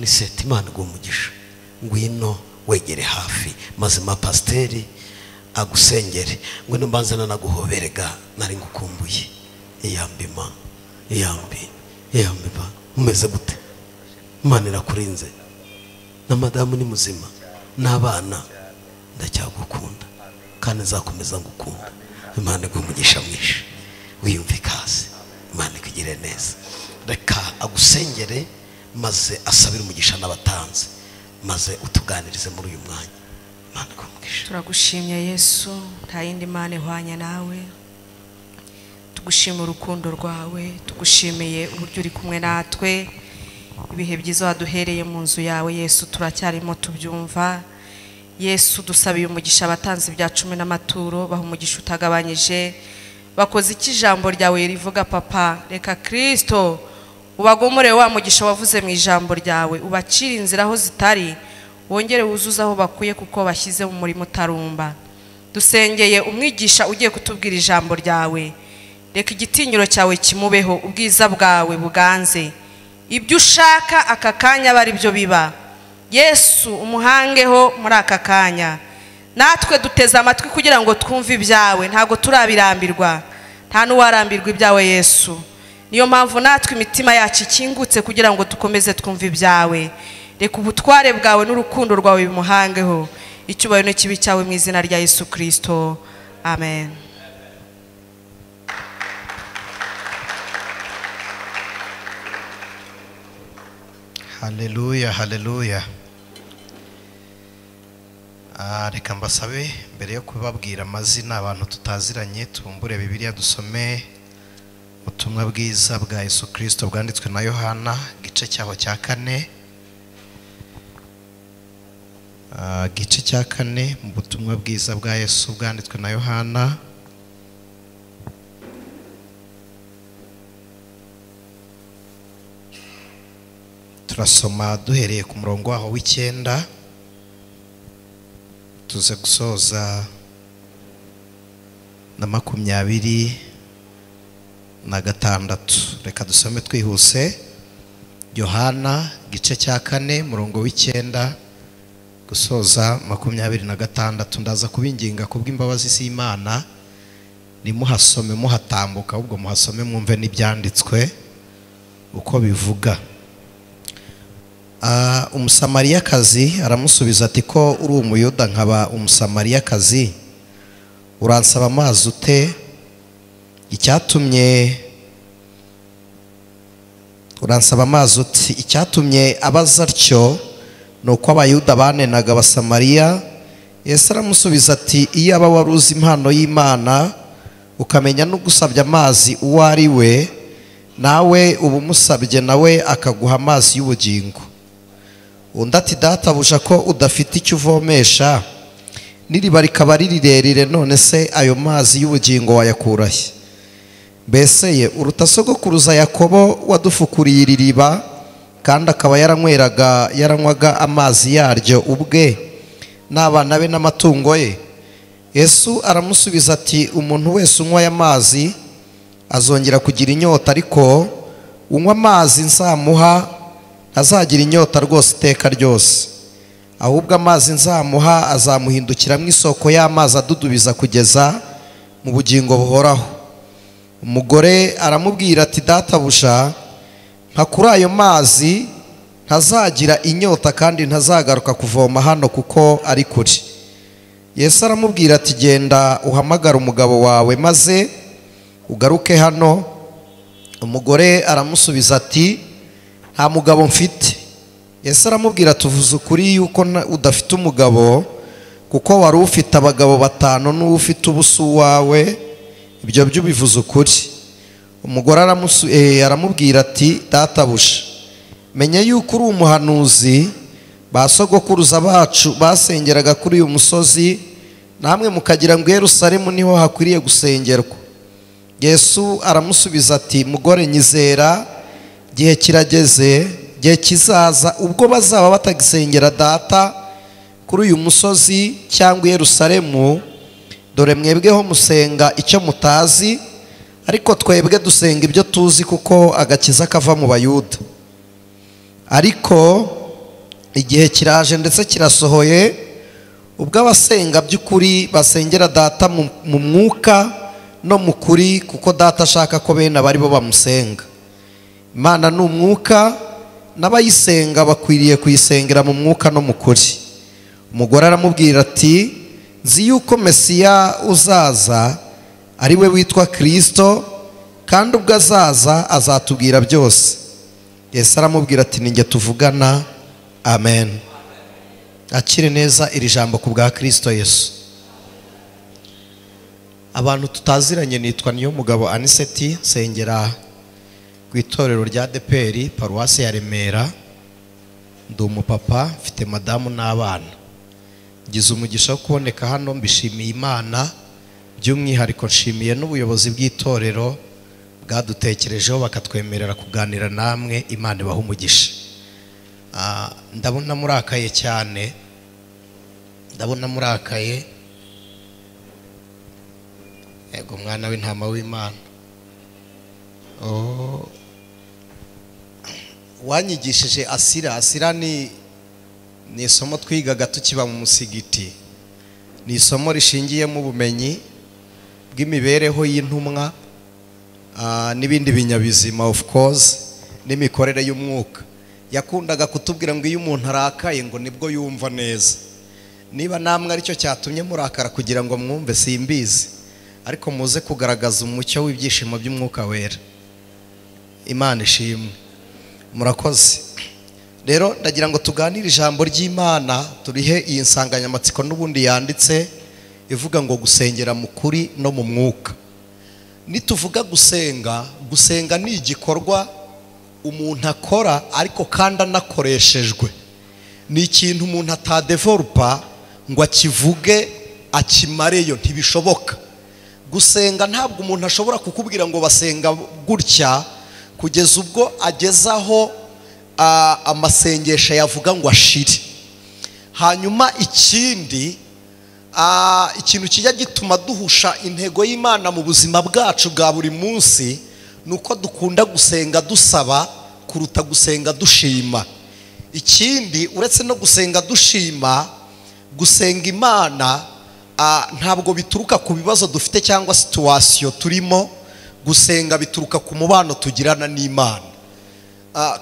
Anisete, Imana iguhe umugisha. Ngwino wegere hafi mazima pasiteri agusengere. Ngwino mbanze nanaguhoberega, nari ngukumbuye. Iyambi ma, iyambi, iyambi ba. Umeze gute? Imana irakurinze. Na madamu ni muzima, n'abana. Ndacyagukunda kandi nzakomeza ngukunda. Imana iguhe umugisha mwinshi. Wiyumve ikaze. Imana ikugire neza. Reka agusengere maze asabire umugisha n'abatanze, maze utuganirize muri uyu mwanya. Imana iguhe umugisha. Turagushimye Yesu, nta yindi Mana ihwanye nawe. Tugushimira urukundo rwawe, tugushimiye uburyo uri kumwe natwe. Ibihe byiza waduhereye mu nzu yawe Yesu, turacyarimo tubyumva. Yesu, dusabiye umugisha abatanze ibya cumi n'amaturo, baha umugisha utagabanyije. Bakoze iki ijambo ryawe rivuga papa? Reka Kristo ubagomore wa mugisha wavuze mu ijambo ryawe, ubacire inzira aho zitari, wongere wuzuze aho bakwiye, kuko bashyize mu murimo utarumba. Dusengeye umwigisha ugiye kutubwira ijambo ryawe, reka igitinyiro cyawe kimubeho, ubwiza bwawe buganze, ibyo ushaka aka kanya bari byo biba. Yesu, umuhangeho muri aka kanya, natwe duteze amatwi kugira ngo twumve ibyawe. Ntabwo turabirambirwa, nta n'uwarambirwa ibyawe Yesu. Niyo mpamvu natwe imitima yacu ikingutse kugira ngo dukomeze twumve ibyawe. Reka ubutware bwawe n'urukundo rwawe bimuhangeho. Icyubahiro n'ikibi cyawe mu izina rya Yesu Kristo, amen. Haleluya, haleluya. Reka mbasabe mbere yo kubabwira amazina abantu tutaziranye, tubumbure Bibiliya dusome ubutumwa bwiza bwa Yesu Kristo bwanditswe na Yohana, igice cyaho cya 4. Igice cya 4 mu butumwa bwiza bwa Yesu bwanditswe na Yohana. Turasoma duhereye ku murongo waho w'9, tuze gusoza na 26. Reka dusome twihuse. Yohana igice cya 4 murongo w'9 gusoza 26. Ndaza kubinginga kubw'imbabazi z'Imana, nimuhasome muhatambuka, ahubwo muhasome mwumve n'ibyanditswe uko bivuga. Umusamariyakazi aramusubiza ati, ko uri umuyuda nkaba umusamariyakazi, uransaba amazi ute? Icyatumye uransaba amazi uti? Icyatumye abaza atyo ni uko abayuda banenaga abasamariya. Yesu aramusubiza ati, iyo aba wari uzi impano y'Imana ukamenya n'ugusabye amazi uwo ari we, nawe uba umusabye nawe akaguha amazi y'ubugingo. Undi ati, databuja, ko udafite icyo uvomesha, n'iriba rikaba ari rirerire, none se ayo mazi y'ubugingo wayakurahe? Mbese ye uruta sogokuruza Yakobo wadufukuriye iri riba, kandi akaba yaranywaga amazi yaryo ubwe n'abana be n'amatungo ye? Yesu aramusubiza ati, umuntu wese unywa aya mazi azongera kugira inyota, ariko unywa amazi nzamuha ntazagira inyota rwose iteka ryose. Ahubwo amazi nzamuha azamuhindukiramo isoko y'amazi adudubiza kugeza mu bugingo buhoraho. Umugore aramubwira ati, databuja, nka kuri ayo mazi ntazagira inyota kandi ntazagaruka kuvoma hano kuko ari kure. Yesu aramubwira ati, genda uhamagara umugabo wawe maze ugaruke hano. Umugore aramusubiza ati, nta mugabo mfite. Yesu aramubwira, tuvuze ukuri yuko udafite umugabo, kuko wari ufite abagabo 5 n'uwo ufite ubusa uwawe, ibyo byo bivuze ukuri. Umugore aramubwira ati, databuja, menye yuko uri umuhanuzi. Ba sogokuruza bacu basengeraga kuri uyu musozi, namwe mukagira ngo Yerusalemu niho hakwiriye gusengerwa. Yesu aramusubiza ati, mugore, nyizera, gihe kirageze, gihe kizaza ubwo bazaba batagisengera data kuri uyu musozi cyangwa Yerusalemu. Dore mwebweho musenga icyo mutazi, ariko twebwe dusenga ibyo tuzi, kuko agakiza kava mu Bayuda. Ariko Igihe kiraje ndetse kirasohoye, ubwo abasenga by'ukuri basengera Data mu mwuka no mu kuri, kuko Data ashaka ko bene abari bo bamusenga. Imana ni umwuka, n'abayisenga bakwiriye kuyisengera mu mwuka no mu kuri. Umugore aramubwira ati: nzi yuko Mesiya uzaza ari we witwa Kristo, kandi ubwo azaza azatubwira byose. Yesu aramubwira ati: ninjye tuvugana. Amen. Akire neza iri jambo ku bwa Kristo Yesu. Abantu tutaziranye, nitwa Niyomugabo Aniseti, nsengera ku itorero rya ADEPR paruwasi ya Remera. Ndi umupapa, mfite madamu n'abana. Ngize umugisha wo kuboneka hano, mbishimiye Imana, by'umwihariko nshimiye n'ubuyobozi bw'itorero bwadutekerejeho bakatwemerera kuganira namwe. Imana ibahe umugisha. Ndabona murakaye cyane, ndabona murakaye. Yego, mwana w'intama w'Imana. Oh, wanyigishije asira. Asira ni isomo twigaga tukiba mu musigiti. Ni isomo rishingiyemo ubumenyi bw'imibereho y'intumwa n'ibindi binyabizima, of course, n'imikorere y'umwuka. Yakundaga kutubwira ngo iyo umuntu arakaye ngo nibwo yumva neza. Niba namwe aricyo cyatumye murakara kugira ngo mwumve, simbizi, ariko muze kugaragaza umucyo w'ibyishimo by'umwuka wera. Imana ishimwe. Murakoze. Rero ndagira ngo tuganire ijambo ry'Imana, turihe iyi nsanganyamatsiko n'ubundi yanditse ivuga ngo gusengera mu kuri no mu mwuka. Nituvuga gusenga, gusenga ni igikorwa umuntu akora ariko kandi anakoreshejwe. Ni ikintu umuntu atadevelopa ngo akivuge akimareyo, ntibishoboka. Gusenga ntabwo umuntu ashobora kukubwira ngo basenga gutya kugeza ubwo agezaho amasengesho yavuga ngo ashire. Hanyuma ikindi, ikintu kijya gituma duhusha intego y'Imana mu buzima bwacu bwa buri munsi, nuko dukunda gusenga dusaba kuruta gusenga dushima. Ikindi, uretse no gusenga dushima, gusenga Imana ntabwo bituruka ku bibazo dufite cyangwa situation turimo. Gusenga bituruka ku mubano tugirana n'Imana.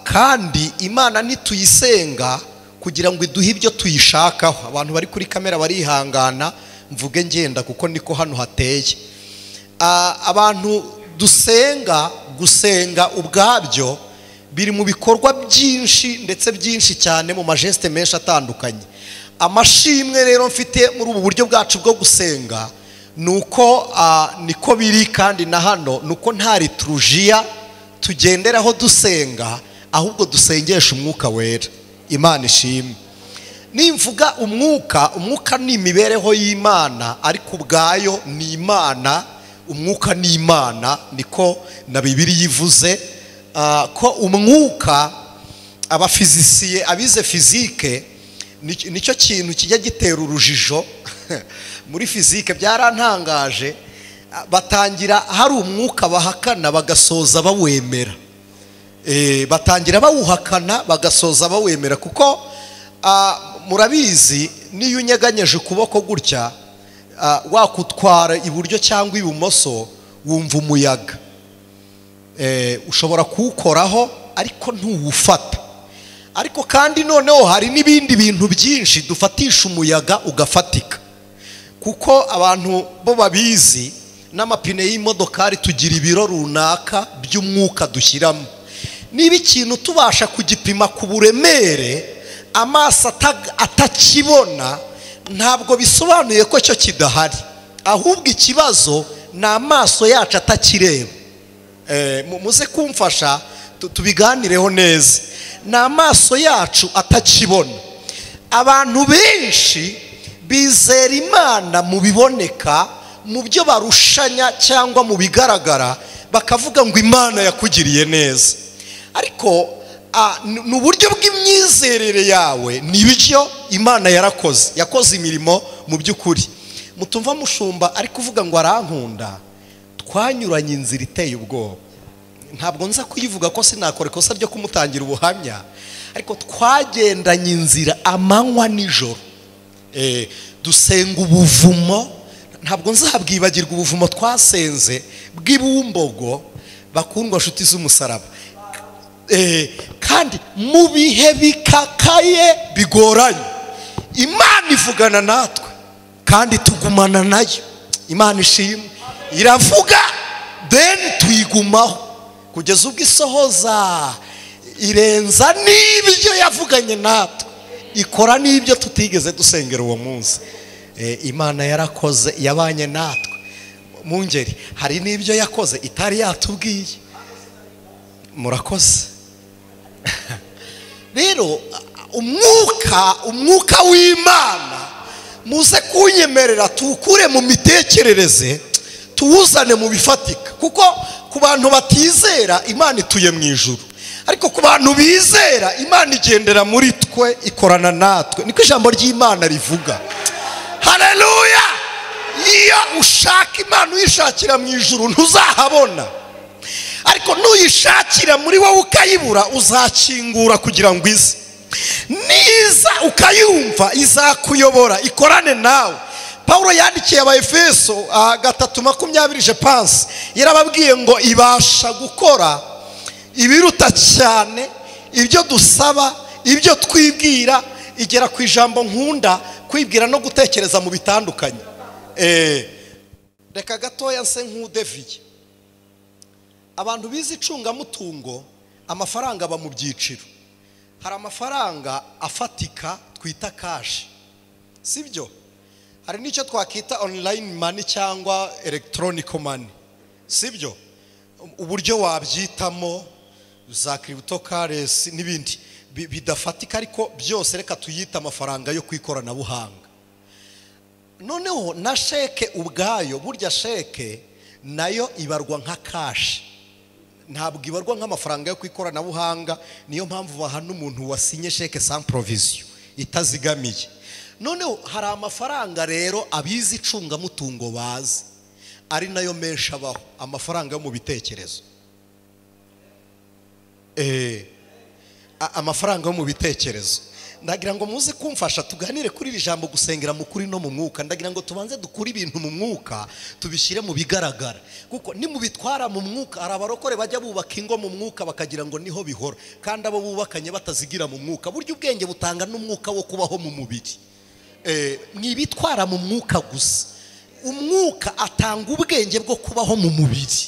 Kandi Imana ntituyisenga kugira ngo iduhe ibyo tuyishakaho. Abantu bari kuri kamera barihangana, mvuge ngenda kuko niko hano hateye. Abantu dusenga, gusenga ubwabyo biri mu bikorwa byinshi ndetse byinshi cyane, mu majeste menshi atandukanye. Amashimwe rero mfite muri ubu buryo bwacu bwo gusenga nuko niko biri, kandi na hano nuko nta liturujia tugenderaho dusenga, ahubwo dusengesha umwuka wera. Imana ishimwe. Nimvuga umwuka, umwuka ni imibereho y'Imana, ariko ubwayo ni Imana. Umwuka ni Imana, niko na Bibiliya ivuze ko umwuka, abafizisiye abize fizike, nicyo kintu kijya gitera urujijo muri fizike. Byarantangaje, batangira hari umwuka bahakana bagasoza bawemera. Batangira bawuhakana bagasoza bawemera, kuko murabizi niyo unyeganyeje ukuboko gutya, wakutwara iburyo cyangwa ibumoso, wumva umuyaga. Ushobora kuwukoraho ariko ntuwufata. Ariko kandi noneho hari n'ibindi bintu byinshi dufatisha umuyaga ugafatika, kuko abantu bo babizi n'amapine y'imodokari tugira ibiro runaka by'umwuka dushyiramo. Niba ikintu tubasha kugipima ku buremere amaso atakibona, ntabwo bisobanuye ko cyo kidahari, ahubwo ikibazo ni amaso yacu atakireba. Muze kumfasha tubiganireho neza. Ni amaso yacu atakibona. Abantu benshi bizera Imana mu biboneka, mu byo barushanya cyangwa mu bigaragara, bakavuga ngo Imana yakugiriye neza. Ariko ni uburyo bw'imyizerere yawe, nibyo Imana yarakoze, yakoze imirimo mu by'ukuri. Mutumva mushumba ari kuvuga ngo arankunda, twanyuranye inzira iteye ubwoba. Ntabwo nza kuyivuga ko sinakora ikosa ryo kumutangira ubuhamya, Ariko twagendanye inzira amanywa nijoro, dusenga ubuvumo. Ntabwo nzabwibagirwa ubuvumo twasenze bw'ibumbogo, bakundwa nshuti z'umusaraba. Kandi mu bihe bikakaye bigoranye, Imana ivugana natwe kandi tugumana nayo. Imana ishimwe, iravuga then tuyigumaho kugeza ubwo isohoza, irenza n'ibyo yavuganye natwe, ikora n'ibyo tutigeze dusengera uwo munsi. Imana yarakoze, yabanye natwe mu ngeri. Hari n'ibyo yakoze itari yatubwiye. Murakoze. Rero umwuka w'Imana muze kunyemerera tuwukure mu mitekerereze tuwuzane mu bifatika. Kuko ku bantu batizera Imana ituye mu ijuru, ariko ku bantu bizera Imana igendera muri twe, ikorana natwe. Niko ijambo ry'Imana rivuga. Haleluya! Iyo ushaka Imana uyishakira mu ijuru ntuzahabona, ariko nuyishakira muri wowe ukayibura uzakingura kugira ngo ize. Niza ukayumva izakuyobora, ikorane nawe. Paulo yandikiye Abaefeso 3:20 je pense, yarababwiye ngo ibasha gukora ibiruta cyane ibyo dusaba, ibyo twibwira. Igera ku ijambo nkunda, kwibwira no gutekereza mu bitandukanye. Reka gatoya nse nk'udeviye. Abantu bize icungamutungo, amafaranga aba mu byiciro. Hari amafaranga afatika twita cash, sibyo? Hari n'icyo twakita online money cyangwa electronic money, sibyo? Uburyo wabyitamo za cryptocurrency n'ibindi bidafatika, ariko byose reka tuyita amafaranga yo kwikoranabuhanga. Noneho na sheke ubwayo, burya sheke nayo ibarwa nka cash, ntabwo ibarwa nk'amafaranga yo kwikoranabuhanga. Niyo mpamvu bahana umuntu wasinye sheke sans provision, itazigamiye. Noneho hari amafaranga rero abizi icungamutungo bazi, ari nayo menshi abaho, amafaranga yo mu bitekerezo. Amafaranga yo mu bitekerezo. Ndagira ngo muze kumfasha tuganire kuri iri jambo gusengera mu kuri no mu mwuka. Ndagira ngo tubanze dukure ibintu mu mwuka tubishyire mu bigaragara, kuko nimubitwara mu mwuka, hari abarokore bajya bubaka ingo mu mwuka bakagira ngo niho bihora, kandi abo bubakanye batazigira mu mwuka. Burya ubwenge butanga n'umwuka wo kubaho mu mubiri. Mwibitwara mu mwuka gusa, umwuka atanga ubwenge bwo kubaho mu mubiri,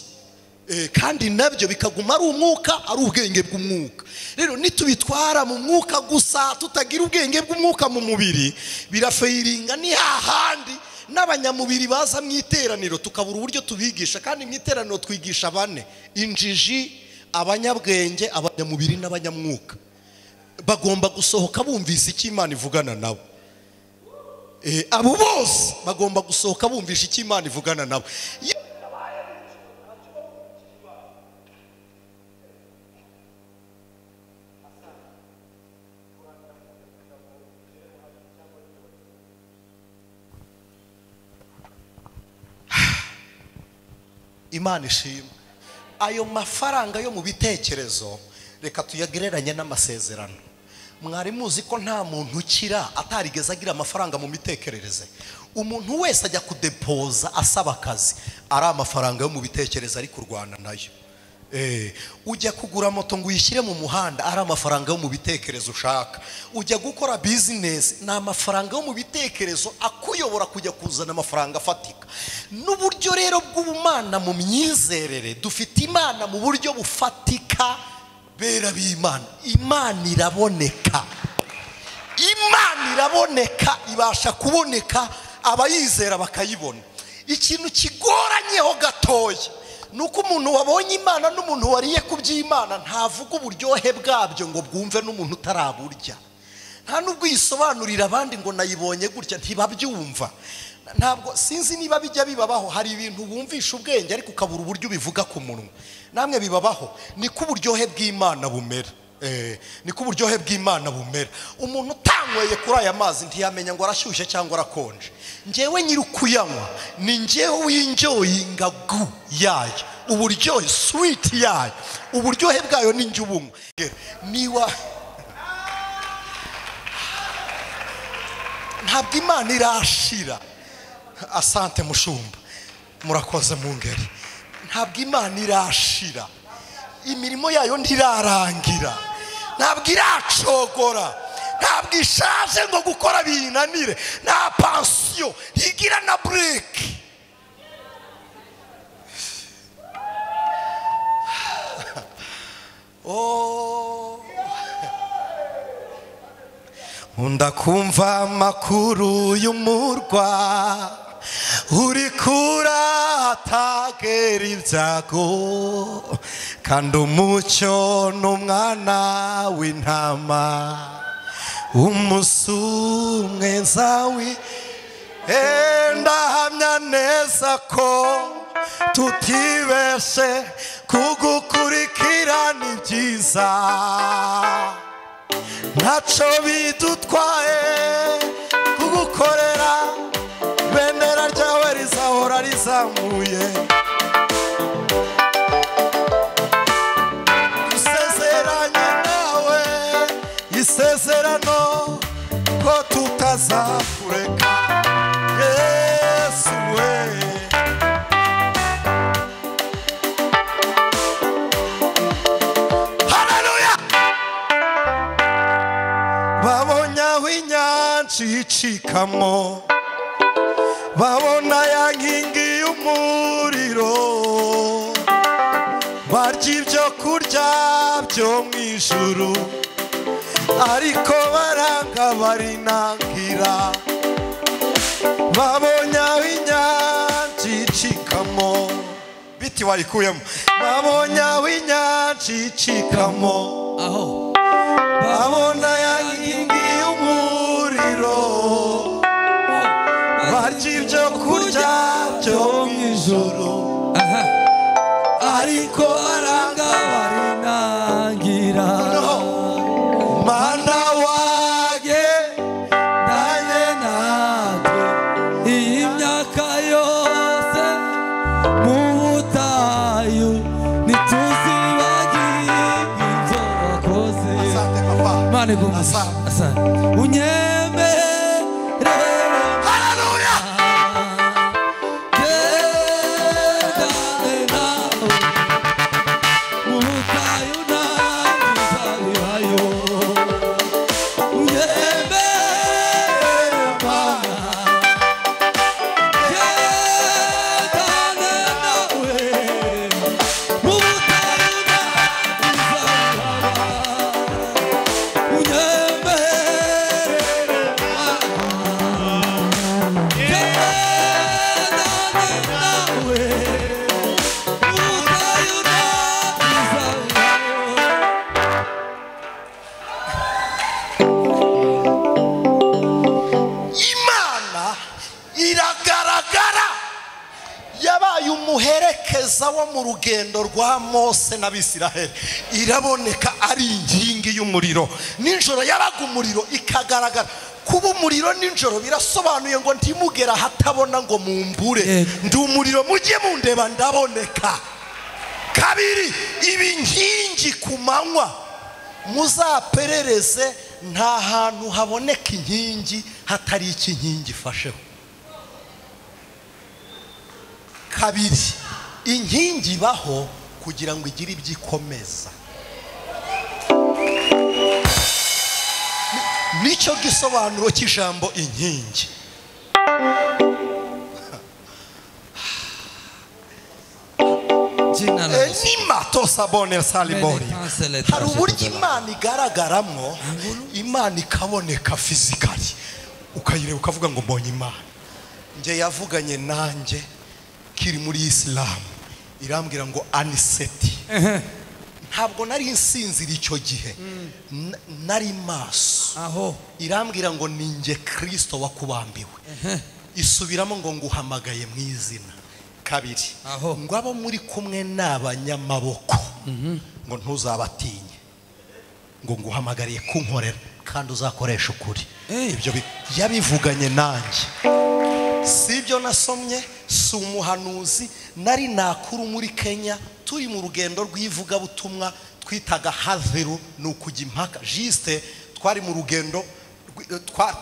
kandi nabyo bikaguma ari umwuka, ari ubwenge bw'umwuka. Rero nitubitwara mu mwuka gusa tutagira ubwenge bw'umwuka mu mubiri, birafeiringa. Ni hahandi n'abanyamubiri baza mu iteraniro tukabura uburyo tubigisha. Kandi mu iteraniro twigisha bane: injiji, abanyabwenge, abanyamubiri n'abanyamwuka. Bagomba gusohoka bumvise icyo Imana ivugana nabo. Abo bose bagomba gusohoka bumvisha icyo Imana ivugana nabo. Imana ishimwe. Ayo mafaranga yo mu bitekerezo reka tuyagereranye n'amasezerano. Mwari muzi ko nta muntu ukira atarigeze agira amafaranga mu mitekerereze. Umuntu wese ajya kudepoza asaba akazi ari amafaranga yo mu bitekerezo ari kurwana nayo. Ujya kugura moto ngo uyishyire mu muhanda ari amafaranga yo mu bitekerezo ushaka. Ujya gukora business ni amafaranga yo mu bitekerezo akuyobora kujya kuzana amafaranga afatika. N'uburyo rero bw'ubumana mu myizerere, dufite Imana mu buryo bufatika. Bera b'Imana, Imana iraboneka. Imana iraboneka, ibasha kuboneka, abayizera bakayibona. Ikintu kigoranyeho gatoya nuko umuntu wabonye Imana n'umuntu wariye ku by'Imana ntavuga uburyohe bwabyo ngo bwumve n'umuntu utaraburya. Nta nubwo yisobanurira abandi ngo nayibonye gutya, ntibabyumva. Ntabwo sinzi niba bijya bibabaho, hari ibintu wumvisha ubwenge ariko ukabura uburyo ubivuga ku munwa. Namwe bibabaho. Niko uburyohe bw'Imana bumera. Niko uburyohe bw'Imana bumera. Umuntu utanyweye kuri aya mazi ntiyamenya ngo arashyushye cyangwa arakonje. Njyewe nyiri kuyanywa ni njyewe winjoyinga gu yayo, uburyohe sweet yayo, uburyohe bwayo ni njye ubunywa. Niba Ntabwo Imana irashira. Asante mushumba, murakoze mu ngeri. Ntabwo Imana irashira, imirimo yayo ntirarangira, ntabwo iracogora, ntabwo ishaje ngo gukora binanire, nta pansiyo ntigira na bureke. Nkunda kumva amakuru y'umurwa uri kuratagera ibyago, kandi umucyo n'umwana w'intama umusumwe nzawi. Ndahamya neza ko tutibeshe kugukurikira ni byiza, ntacyo bidutwaye kugukorera, ibendera ryawe rizahora rizamuye. Dusezeranye nawe isezerano ko tutazakureka Yesu we. Haleluya. Babonye aho inyanja icikamo, babona ya nkingi y'umuriro, barya ibyo kurya byo mu ijuru, ariko baranga barinangira. Babonye aho inyanja icikamo, biti warikuyemo. Babonye aho inyanja icikamo, aho babona ya nkingi y'umuriro, barya ibyo kurya byo mu ijuru, ariko baranga barinangira. Mana wage ndanye natwe iyi myaka yose mu butayu, ntituzibagirwe ibyo wakoze. Asante papa. Imana iguhe umugisha. Asante. Unyemerere. Haleluya. Gendane nawe mu butayu, nanjye nzabibayo. Unyemerere Mana, gendane nawe mu butayu, nanjye nzabihaba. Unyemerere Mana, gendane nawe mu butayu, nanjye nzabibayo. Imana iragaragara, yabaye umuherekeza wo mu rugendo rwa Mose n'Abisiraheli. Iraboneka ari inkingi y'umuriro nijoro, yabaga umuriro ikagaragara. Kuba umuriro nijoro birasobanuye ngo ntimugera ahatabona ngo mumbure, ndi umuriro mujye mundeba ndaboneka. Kabiri, iba inkingi ku manywa, muzaperereze nta hantu haboneka inkingi hatari iki inkingi ifasheho. Kabiri, inkingi ibaho kugira ngo igire ibyo ikomeza. Nicyo gisobanuro cy'ijambo inkingi. Jina la Yesu. Enima tosabone salibori. Hari uburyo Imana igaragaramo, Imana ikaboneka fizikali, ukayireba ukavuga ngo mbonye Imana. Njye yavuganye nanjye kiri muri Islam, irambwira ngo aniseti. Ntabwo nari nsinzira icyo gihe, nari maso. Aho Irambwira ngo ni njye Kristo wakubambiwe. Isubiramo ngo nguhamagaye mu izina. Kabiri, Aho. ngo abo muri kumwe n'abanyamaboko ngo ntuzabatinye, ngo nguhamagariye kunkorera kandi uzakoresha ukuri. Ibyo yabivuganye nanjye, si ibyo nasomye, si umuhanuzi. Nari nakuru muri Kenya, turi mu rugendo rw'ivugabutumwa twitaga haziru, ni ukujya impaka. Jiste twari mu rugendo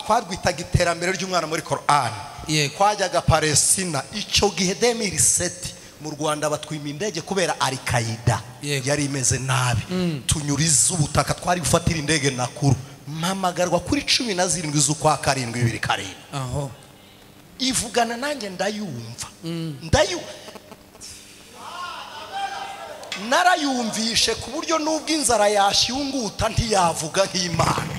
Twarwitaga iterambere ry'umwana muri Quran. Kwajyaga Palestina icyo gihe 2007 mu Rwanda batwima indege kubera Al-Qaeda yari imeze nabi. Tunyuriza ubutaka twari gufatira indege nakuru. Mpamagarwa kuri 17 z'ukwa 7 2007. Aho ivugana nanjye ndayumva. Narayumvishe ku buryo nubwo inzara yashyunguta ntiyavuga nk'Imana.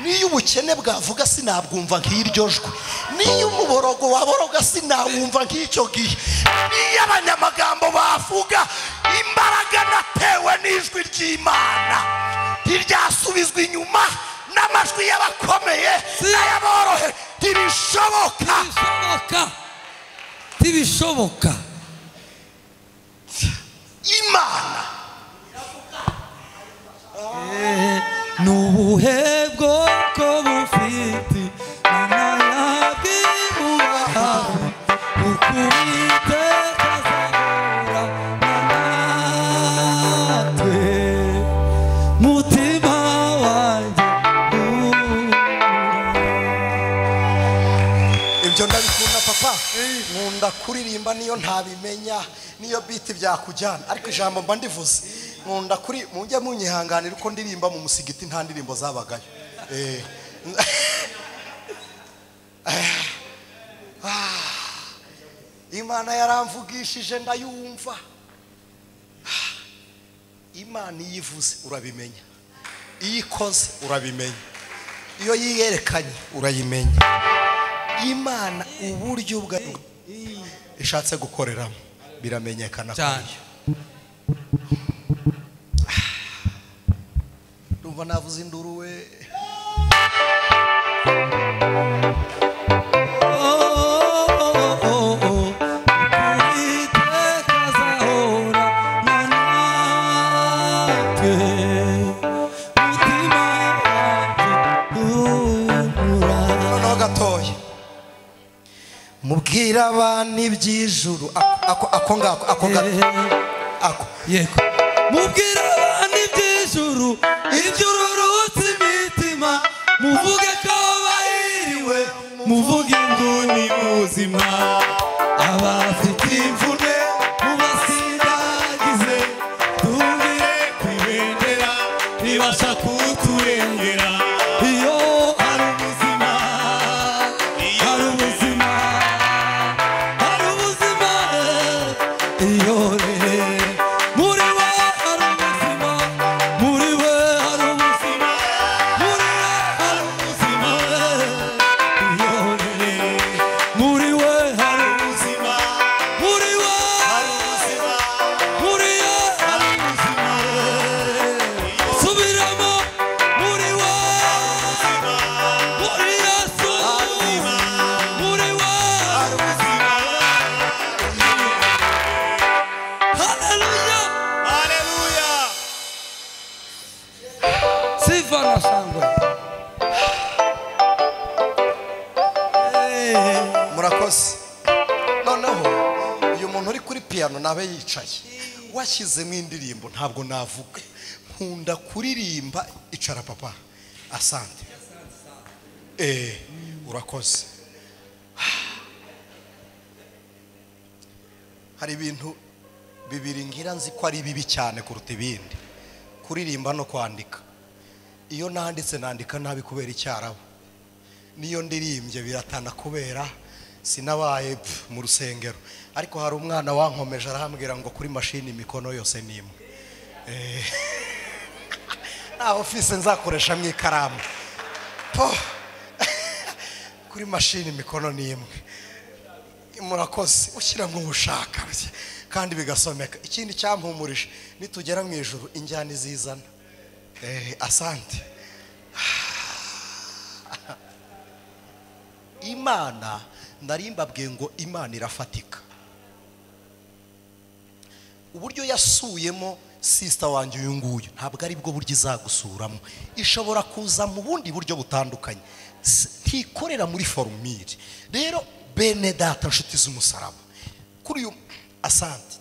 Niyo ubukene bwavuga sinabwumva nk'iryo jwi. Niyo umuborogo waboroga sinawumva nk'icyo gihe. Niyo abanyamagambo bavuga, imbaraga natewe n'ijwi ry'Imana ntiryasubizwa inyuma n'amajwi y'abakomeye n'ayaborohe. Ntibishoboka, ntibishoboka. Imana n'ubuhe bwoko bufite nanayabwibuha ukubiteka azahora natwe mutima wanjye. Ibyo ndabikunda papa, nkunda kuririmba niyo ntabimenya, niyo biti byakujyana, ariko ijambo mba ndivuze. Nkunda kuri mujye munyihanganira uko ndirimba mu musigiti nta ndirimbo zabagayo. Imana yaramvugishije ndayumva. Imana iyivuze urabimenya, iyo ikoze urabimenya, iyo yiyerekanye urayimenya. Imana uburyo bwa ishatse gukoreramo biramenyekana cyane. Ndumva navuze induru we. Noneho gatoya mubwira abantu iby'ijuru. Ako ngako, ako gato, ako. Yego. Mubwira abantu iby'ijuru, iby'ururutse imitima, muvuge ko bahiriwe, muvuge inguni buzima, abafite imvune mubasindagize, tubire ku ibendera ribasha kuturengera. Iyo hari ubuzima, hari ubuzima, hari ubuzima, iyo muri we hari ubuzima, muri we hari ubuzima, muri we hari ubuzima, iyo muri we hari ubuzima, muri we hari ubuzima, muri we hari ubuzima. Subiramo, muri we, muri Yesu, muri we hari ubuzima. Haleluya, Haleluya. Sifa na shangwe. Murakoze. Noneho uyu muntu uri kuri piano nabe yicaye washyizemo indirimbo ntabwo navuga. Nkunda kuririmba. Icara papa. Asante. Urakoze. Hari ibintu bibiri ngira nzi ko ari bibi cyane kuruta ibindi: kuririmba no kwandika. Iyo nanditse nandika nabi kubera icyarabu, niyo ndirimbye biratana kubera sinabaye mu rusengero. Ariko hari umwana wankomeje arambwira ngo kuri mashini imikono yose ni imwe. Nta office nzakoresha mu ikaramu. Po kuri mashini imikono ni imwe. Murakoze. Ushyira mu bushaka kandi bigasomeka. Ikindi cyampumurije, nitugera mu ijuru injyana izizana. Asante. Imana narimbabwiye ngo Imana irafatika. Uburyo yasuyemo sister wanjye uyu nguyu ntabwo ari bwo buryo izagusuramo. Ishobora kuza mu bundi buryo butandukanye, ntikorera muri formule. Rero bene data nshuti z'umusaraba, kuri uyu asante,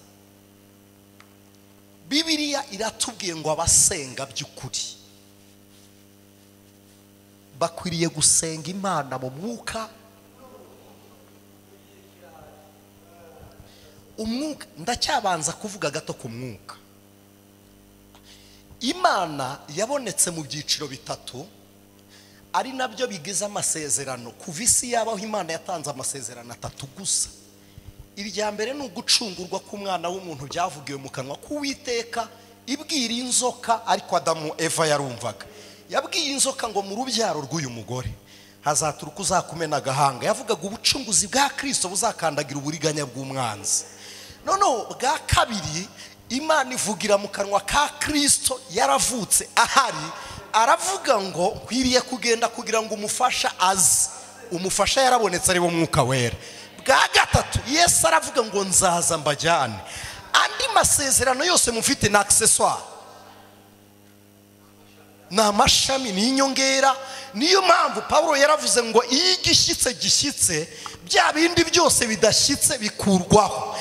Bibiliya iratubwiye ngo abasenga by'ukuri Bakwiriye gusenga Imana mu mwuka. Umwuka, ndacyabanza kuvuga gato ku mwuka. Imana yabonetse mu byiciro bitatu ari nabyo bigize amasezerano. Kuva isi yabaho Imana yatanze amasezerano atatu gusa. Irya mbere ni ugucungurwa k'umwana w'umuntu byavugiwe mu kanwa k'Uwiteka ibwira inzoka, ariko Adamu Eva yarumvaga. Yabwiye inzoka ngo mu rubyaro rw'uyu mugore hazaturuka uzakumena agahanga. Yavugaga ubucunguzi bwa Kristo buzakandagira uburiganya bw'umwanzi. Noneho bwa kabiri Imana ivugira mu kanwa ka Kristo yaravutse ahari, aravuga ngo nkwiriye kugenda kugira ngo umufasha aze. Umufasha yarabonetse ari wo Mwuka Wera. Bwa gatatu Yesu aravuga ngo nzaza mbajyane. Andi masezerano yose mufite na accessoire, ni amashami, ni inyongera. Niyo mpamvu Pawulo yaravuze ngo iyo igishyitse gishyitse, bya bindi byose bidashyitse bikurwaho.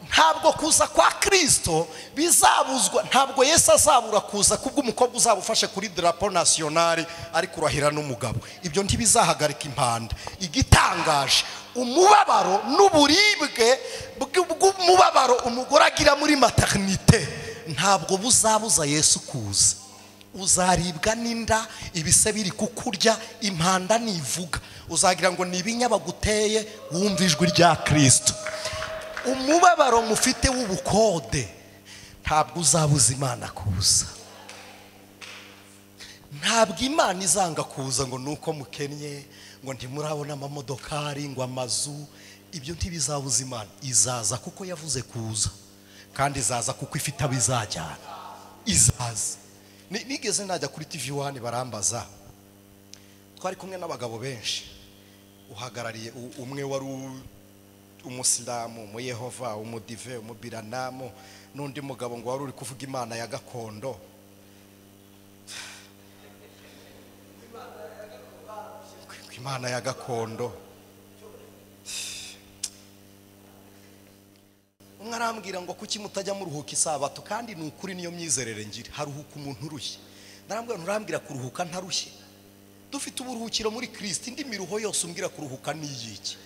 Ntabwo kuza kwa Kristo bizabuzwa, ntabwo Yesu azabura kuza kubw'umukobwa uzaba ufashe kuri drapeau national ari kurahira n'umugabo. Ibyo ntibizahagarika impanda. Igitangaje, umubabaro n'uburibwe bw'umubabaro umugore agira muri maternité ntabwo buzabuza Yesu kuza. Uzaribwa n'inda, ibise biri kukurya, impanda nivuga uzagira ngo ni ibinya baguteye, wumva ijwi rya Kristo. Umubabaro mufite w'ubukode ntabwo uzabuza Imana kuza. Ntabwo Imana izanga kuza ngo nuko mukennye, ngo ntimurabona amamodokari, ngo amazu. Ibyo ntibizabuza Imana. Izaza kuko yavuze kuza, kandi izaza kuko ifite abizajyana. Izaza. Nigeze najya kuri TV 1 barambaza, twari kumwe n'abagabo benshi, uhagarariye umwe wari umusilamu, umuyehova, umudive, umubiranamu, n'undi mugabo ngo wari uri kuvuga Imana ya gakondo. Imana ya gakondo. Umwe arambwira ngo kuki mutajya muruhuka isabato, kandi ni ukuri niyo myizerere ngira, haruhuka umuntu urushye. Narambwira nturambwira kuruhuka ntarushye. Dufite uburuhukiro muri Kristo, indi miruho yose umbwira kuruhuka ni iyiki?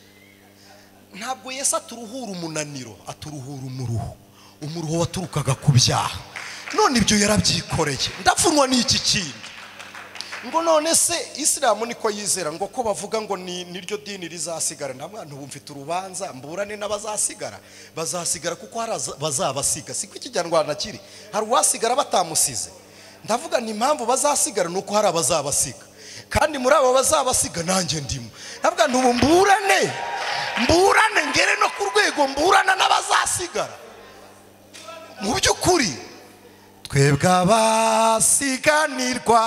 Ntabwo Yesu aturuhura umunaniro, aturuhura umuruho. Umuruho waturukaga ku byaha. None ibyo yarabyikoreye. Ndapfunwa n'iki kindi? Ngo none se Isilamu niko yizera, ngo ko bavuga ngo ni niryo dini rizasigara. Nta mwana ubu mfite urubanza mburane n'abazasigara. Bazasigara kuko hari bazabasiga. Siko ikijyanrwanda kiri. Hari uwasigara batamusize. Ndavuga ni impamvu bazasigara nuko hari abazabasiga. Kandi muri abo bazabasiga nanjye ndimo. Ndavuga nti ubu mburane ngere no ku rwego mburana n'abazasigara. Mu by'ukuri twebwe abasiganirwa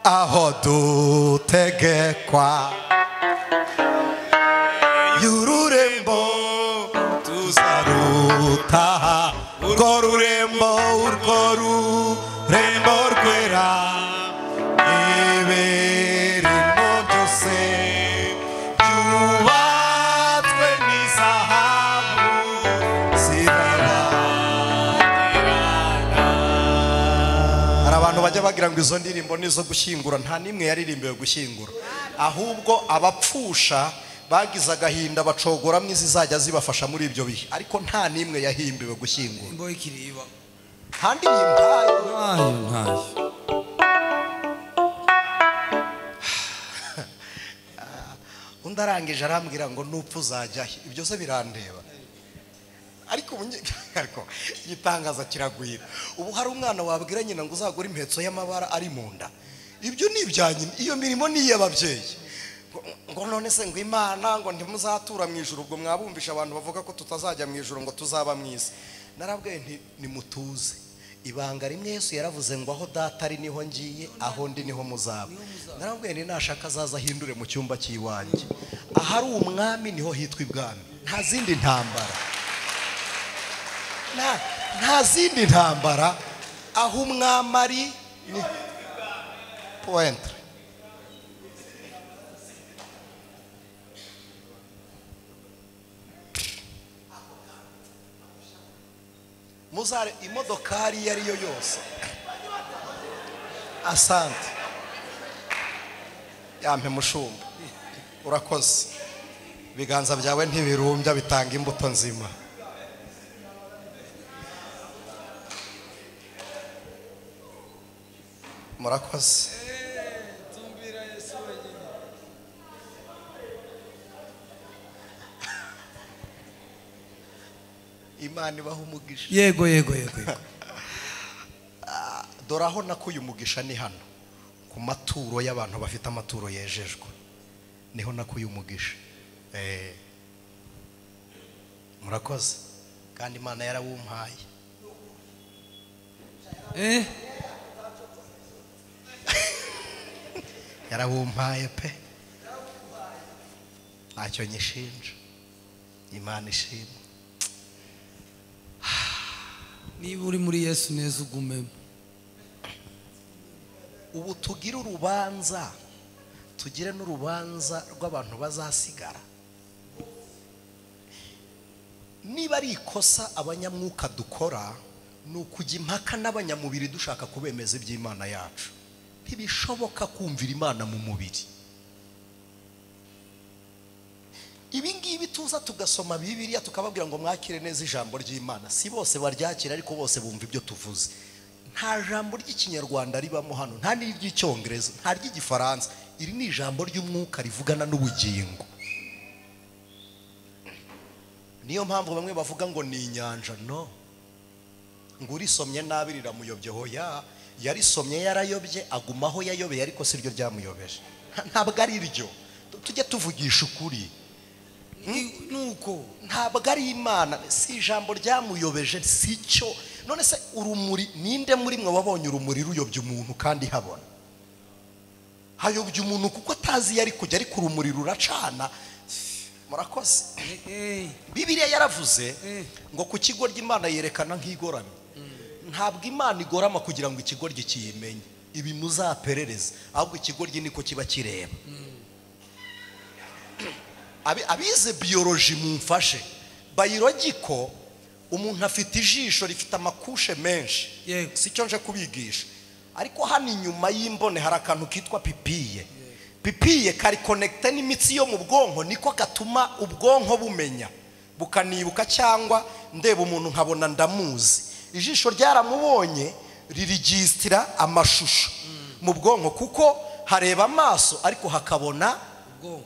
aho dutegekwa y'ururembo tuzarutaha, urwo rurembo, urwo rurembo rwera, ibirimo byose byubatswe n'izahabu zirabagirana. Hari abantu bajya bagira ngo izo ndirimbo nizo gushyingura. Nta nimwe yaririmbiwe gushyingura, ahubwo abapfusha bagize agahinda bacogoramo izizajya zibafasha muri ibyo bihe, ariko nta nimwe yahimbiwe gushyingura. Nta ndirimbo ntayo. Undi arangije arambwira ngo nupfa uzajya he? Ibyo se birandeba. Ariko igitangaza kiragwira. Ubu hari umwana wabwira nyina ngo uzagura impetso y'amabara ari mu nda. Ibyo ni ibya nyina, iyo mirimo ni iy'ababyeyi. Ngo none se ngo Imana ngo ntimuzatura mu ijuru, ubwo mwabumvisha abantu bavuga ko tutazajya mu ijuru ngo tuzaba mu isi. Narabwiye nti nimutuze. Ibanga rimwe Yesu yaravuze ngo aho data ari niho ngiye, aho ndi niho muzaba. Narabwiye nti nashaka azaza ahindure mu cyumba cy'iwanjye. Ahari umwami niho hitwa ibwami. Nta zindi ntambara. Nta zindi ntambara, aho umwami ari ni pointre. Muzare imodokari iyo ariyo yose. Asante. Yampe mushumba, urakoze. Ibiganza byawe ntibirumbya, bitanga imbuto nzima. Murakoze. Imana ibaha umugisha. Yego yego yego. Dore aho nakuye umugisha ni hano ku maturo y'abantu bafite amaturo yejejwe, niho nakuye umugisha. Murakoze, kandi Imana yarawumpaye. Yarawumpaye pe, ntacyo nyishinja. Imana ishimwe. Niba uri muri Yesu neza ugumemo. Ubu tugire urubanza, tugire n'urubanza rw'abantu bazasigara. Niba ari ikosa abanyamwuka dukora, ni ukujya impaka n'abanyamubiri dushaka kubemeza iby'Imana yacu. Ntibishoboka kumvira Imana mu mubiri. Ibi ngibi tuza tugasoma Bibiliya tukababwira ngo mwakire neza ijambo ry'Imana, si bose baryakira ariko bose bumva ibyo tuvuze. Nta jambo ry'ikinyarwanda ribamo hano, nta n'iry'icyongereza, nta ry'igifaransa. Iri ni ijambo ry'umwuka rivugana n'ubugingo. Niyo mpamvu bamwe bavuga ngo ni inyanja. No, ngo urisomye nabi riramuyobye. Hoya, yarisomye yarayobye, agumaho yayobeye, ariko si ryo ryamuyobeje. Ntabwo ari ryo. Tujye tuvugisha ukuri. Nuko ntabwo ari Imana, si ijambo ryamuyobeje, si cyo. None se urumuri, ninde muri mwe wabonye urumuri ruyobye umuntu kandi habona? Hayobye umuntu kuko atazi yari kujya, ariko urumuri ruracana. Murakoze. Bibiliya yaravuze ngo ku kigoryi Imana yerekana nk'igoramye. Ntabwo Imana igorama kugira ngo ikigoryi kiyimenye, ibi muzaperereza, ahubwo ikigoryi niko kiba kireba. Abize biology mumfashe, biological, umuntu afite ijisho rifite amakushe menshi, si cyo nje kubigisha, ariko hano inyuma y'imbone hari akantu kitwa pipiye. Pipiye kari connecte n'imitsi yo mu bwonko, niko gatuma ubwonko bumenya bukanibuka, cyangwa ndeba umuntu nkabona ndamuzi. Ijisho ryaramubonye ririgistira amashusho mu bwonko, kuko hareba amaso ariko hakabona ubwonko.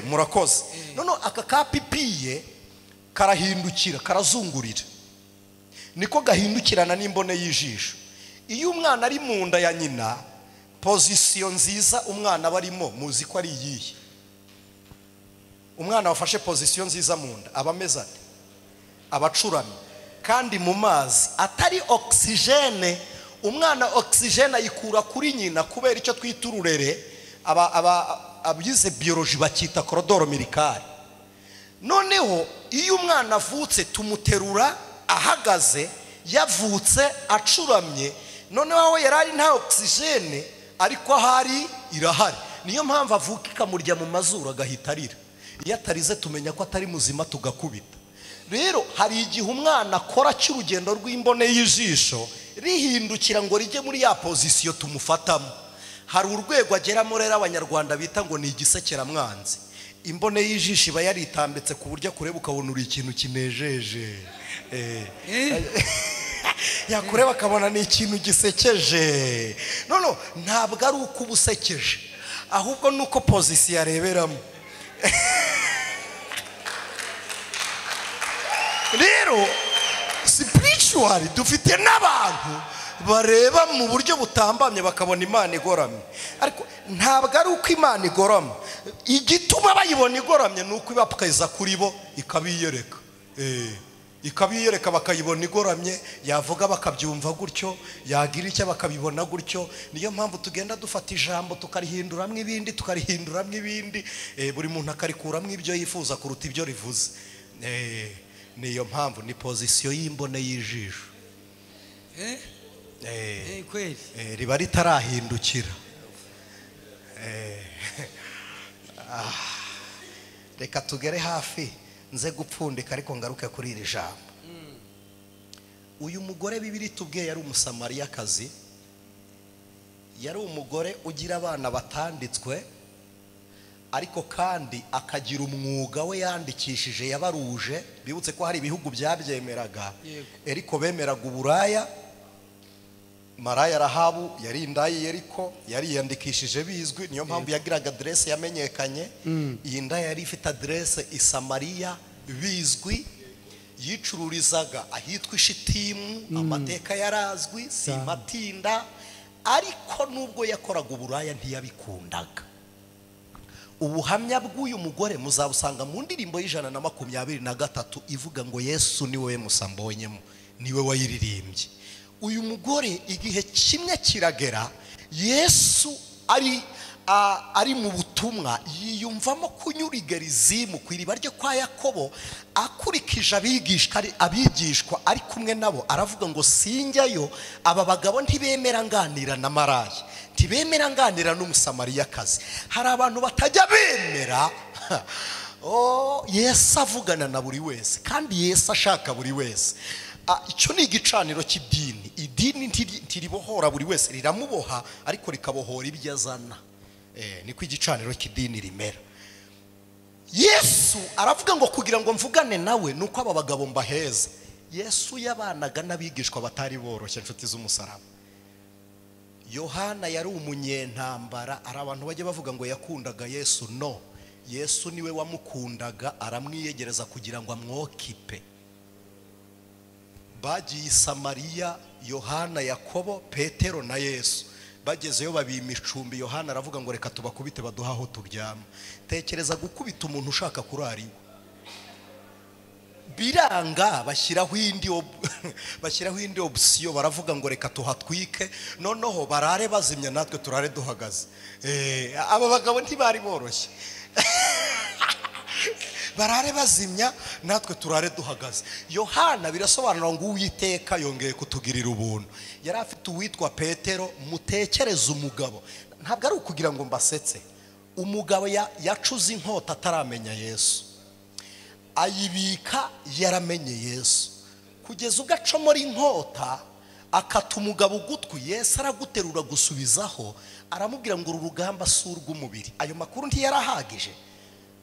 Murakoze. None aka ka pipiye karahindukira, karazungurira, niko gahindukirana n'imbone y'ijisho. Iyo umwana ari mu nda ya nyina, pozisiyo nziza umwana aba arimo muzi ko ari iyihe? Umwana wafashe pozisiyo nziza mu nda aba ameze ate? Aba acuramye, kandi mu mazi atari oxygene. Umwana oxygene ayikura kuri nyina kubera icyo twita ururere, abize biology bakita korodoro mirikari. Noneho iyo umwana avutse tumuterura ahagaze, yavutse acuramye, noneho aho yari ari nta oxygene, ariko ahari irahari. Niyo mpamvu avuka ikamurya mu mazuru agahita arira. Iyo atarize tumenya ko atari muzima, tugakubita. Rero hari igihe umwana akora cy'urugendo rw'imbone y'ijisho rihindukira ngo rijye muri ya pozisiyo tumufatamo. Hari urwego ageramo rero abanyarwanda bita ngo ni igisekeramwanzi. Imbone y'ijisho iba yaritambitse ku buryo kureba ukabona uri ikintu kinejeje. Yakureba akabona ni ikintu gisekeje. No, ntabwo ari uko ubusekeje, ahubwo nuko pozisiyo yareberamo. Rero spiritually dufite n'abantu bareba mu buryo butambamye bakabona Imana igoramye, ariko ntabwo ari uko Imana igoramye. Igituma bayibona igoramye ni uko ibapkaiza kuri bo ikabiyereka. Ikabiyereka bakayibona igoramye, yavuga bakabyumva gutyo, yagira icyo bakabibona gutyo. Niyo mpamvu tugenda dufata ijambo tukarihinduramwo ibindi, tukarihinduramwo ibindi, buri muntu akarikuramwo ibyo yifuza kuruta ibyo rivuze. Niyo mpamvu ni pozisiyo y'imbone y'ijisho. Riba ritarahindukira. Reka tugere hafi nze gupfundika, ariko ngaruke kuri iri jambo. Uyu mugore Bibiliya itubwiye yari umusamariyakazi, Yari umugore ugira abana batanditswe, ariko kandi akagira umwuga we yandikishije yabaruje. Bibutse ko hari ibihugu byabyemeraga, eriko bemeraga uburaya. Maraya Rahabu yari indaya Yeriko, yariyandikishije bizwi, niyo mpamvu yagiraga adresse yamenyekanye. Iyi ndaya yari ifite adresse i Samariya bizwi, yicururizaga ahitwa Ishitimu, amateka yarazwi, simatinda. Ariko nubwo yakoraga uburaya ntiyabikundaga. Ubuhamya bw'uyu mugore muzabusanga mu ndirimbo y'123 ivuga ngo Yesu ni wowe musambonyemo, niwe wayiririmbye. Uyu mugore igihe kimwe kiragera, Yesu ari mu butumwa, yiyumvamo kunyura i Gerizimu ku iriba ryo kwa Yakobo, akurikije abigishwa ari kumwe nabo, aravuga ngo sinjyayo, aba bagabo ntibemera nganira na maraya, ntibemera nganira n'umusamariyakazi. Hari abantu batajya bemera. Oh, Yesu avugana na buri wese, kandi Yesu ashaka buri wese. Icyo ni igicaniro cy'idini. Idini ntiribohora buri wese, riramuboha ariko rikabohora ibyo azana. Niko igicaniro cy'idini rimera. Yesu aravuga ngo kugira ngo mvugane nawe nuko aba bagabo mbaheza. Yesu yabanaga n'abigishwa batari boroshye, inshuti z'umusaraba. Yohana yari umunyentambara. Ari abantu bajya bavuga ngo yakundaga Yesu. No, Yesu niwe wamukundaga, aramwiyegereza kugira ngo amwokipe. Bagiye i Samariya, Yohana, Yakobo, Petero na Yesu. Bagezeyo babima icumbi. Yohana aravuga ngo reka tubakubite baduha aho turyama. Tekereza gukubita umuntu ushaka kurara iwe. Biranga, bashyiraho indi option, baravuga ngo reka tuhatwike, noneho barare bazimya natwe turare duhagaze. Aba bagabo ntibari boroshye. Barare bazimya natwe turare duhagaze. Yohana birasobanura ngo Uwiteka yongeye kutugirira ubuntu. Yari afite uwitwa Petero. Mutekereze umugabo, ntabwo ari ukugira ngo mbasetse, umugabo yacuze inkota ataramenya Yesu, ayibika yaramenye Yesu, kugeza ubwo acomora inkota akata umugabo ugutwi. Yesu araguterura gusubizaho, aramubwira ngo uru rugamba si urw'umubiri. Ayo makuru ntiyarahagije.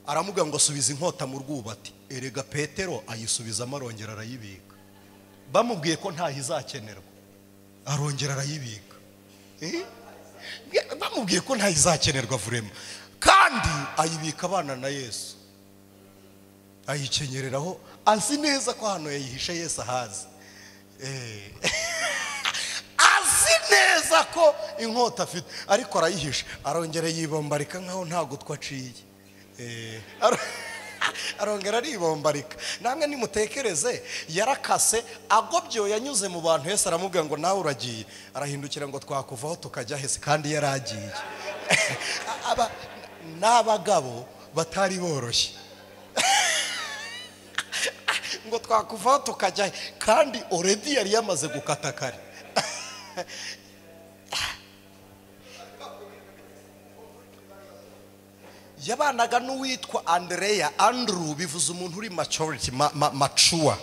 Aramubwira ngo subiza inkota mu rwubati. Erega Petero ayisubizamo, arongera arayibika. Bamubwiye ko ntaho izakenerwa, arongera arayibika. Bamubwiye ko ntaho izakenerwa vurema, kandi ayibika abana na Yesu, ayikenyereraho, azi neza ko hano yayihishe Yesu ahazi. Azi neza ko inkota afite, ariko arayihisha, arongera yibombarika nkaho nta gutwi aciye. Arongera aribombarika. Namwe nimutekereze, yarakase agobyo yanyuze mu bantu. Yesu aramubwira ngo nawe uragiye, arahindukira ngo twakuvaho tukajya hese, kandi yaragiye. Aba n'abagabo batari boroshye. Ngo twakuvaho tukajya, kandi already yari yamaze gukata kare. Yabanaga n'uwitwa Andrea. Andrew bivuze umuntu uri maturity, mature,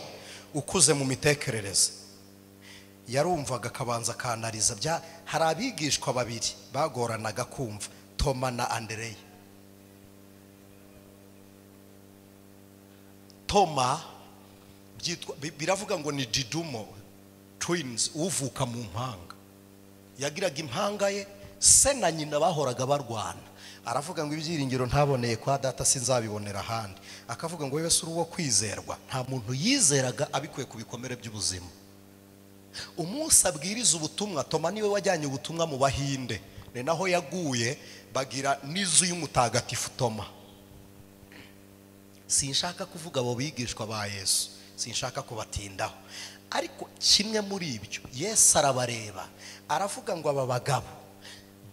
ukuze mu mitekerereze. Yarumvaga akabanza akanariza. Hari abigishwa babiri bagoranaga kumva, Toma na Andrea. Toma biravuga ngo ni Didumo twins, uvuka mu mpanga. Yagiraga impanga ye, se na nyina bahoraga barwana. Aravuga ngo ibyiringiro ntaboneye kwa data sinzabibonera ahandi. Akavuga ngo wewe si uwo kwizerwa. Nta muntu yizeraga abikuye ku bikomere by'ubuzima. Umunsi abwiriza ubutumwa, Toma niwe wajyanye ubutumwa mu Bahinde, ni naho yaguye, bagira n'izu y'umutagatifu Toma. Sinshaka kuvuga abo bigishwa ba Yesu, sinshaka kubatindaho, ariko kimwe muri ibyo Yesu arabareba aravuga ngo aba bagabo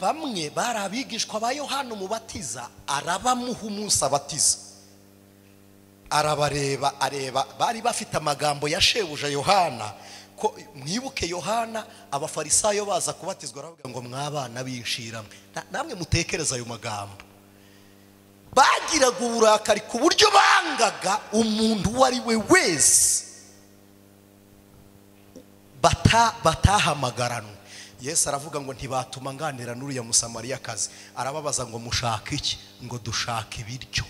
bamwe bari abigishwa ba Yohana umubatiza, arabamuha umunsi abatiza. Arabareba, areba bari bafite amagambo ya shebuja Yohana. Ko mwibuke Yohana, abafarisayo baza kubatizwa aravuga ngo mwabana b'inshira namwe. Mutekereza ayo magambo. Bagiraga uburakari ku buryo bangaga umuntu uwo ari we wese batahamagaranwe. Yesu aravuga ngo ntibatuma nganira n'uriya Musamariyakazi. Arababaza ngo mushaka iki? Ngo dushaka ibiryo,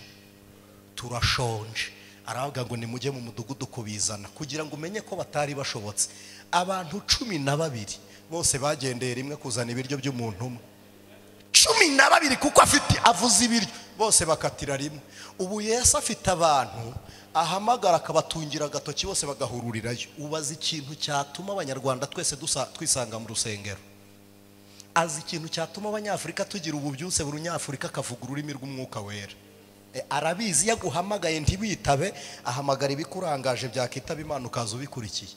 turashonje. Aravuga ngo nimujye mu mudugudu kubizana, kugira ngo umenye ko batari bashobotse. Abantu 12 bose bagendeye rimwe kuzana ibiryo by'umuntu umwe. 12 kuko afite avuze ibiryo, bose bakatira rimwe. Ubu Yesu afite abantu ahamagara akabatungira agatoki, bose bagahururirayo. Ubaza ikintu cyatuma abanyarwanda twese twisanga mu rusengero. Azi ikintu cyatuma abanyafurika tugira ububyutse, buri munyafurika akavuga ururimi rw'umwuka wera. Arabizi, yaguhamagaye ntibitabe, ahamagara ibikurangaje byakitaba Imana ukaza ubikurikiye.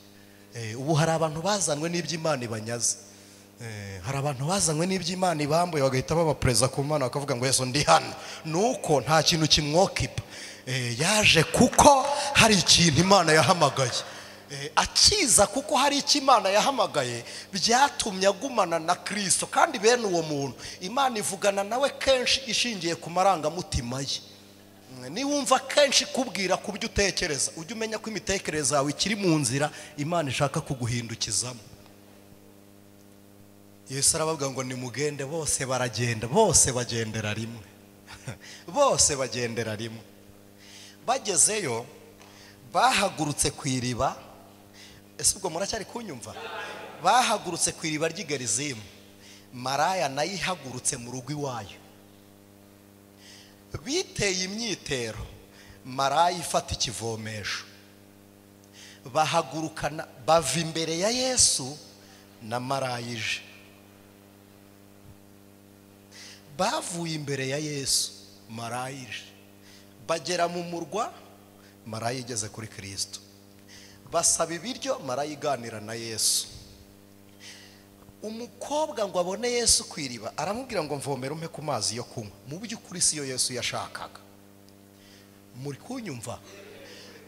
Ubu hari abantu bazanwe n'iby'Imana ibanyaze. Hari abantu bazanywe n'iby'Imana ibambuye, bagahita babapreza ku Mana bakavuga ngo Yesu ndi hano. Nuko nta kintu kimwokipa. Yaje kuko hari ikintu Imana yahamagaye. Akiza kuko hari icyo Imana yahamagaye, byatumye agumana na Kristo. Kandi bene uwo muntu Imana ivugana nawe kenshi ishingiye ku marangamutima ye. Niwumva kenshi kubwira ku byo utekereza, ujye umenya ko imitekerereze yawe ikiri mu nzira Imana ishaka kuguhindukizamo. Yesu arabavuga ngo nimugende, bose baragenda, bose bagendera rimwe. Bose bagendera rimwe. Bagezeyo bahagurutse ku iriba. Ese ubwo muracyari kunyumva? Bahagurutse ku iriba ry'i Gerizimu. Maraya nayo ihagurutse mu rugo iwayo. Biteye imyitero, maraya ifata ikivomesho. Bahagurukana, bava imbere ya Yesu na maraya ije. Bavuye imbere ya Yesu, maraya ije. Bagera mu murwa, maraya igeze kuri Kristo. Basaba ibiryo, maraya iganira na Yesu. Umukobwa ngo abone Yesu ku iriba, aramubwira ngo mvomere umpe ku mazi yo kunywa. Mu by'ukuri siyo Yesu yashakaga. Muri kunyumva?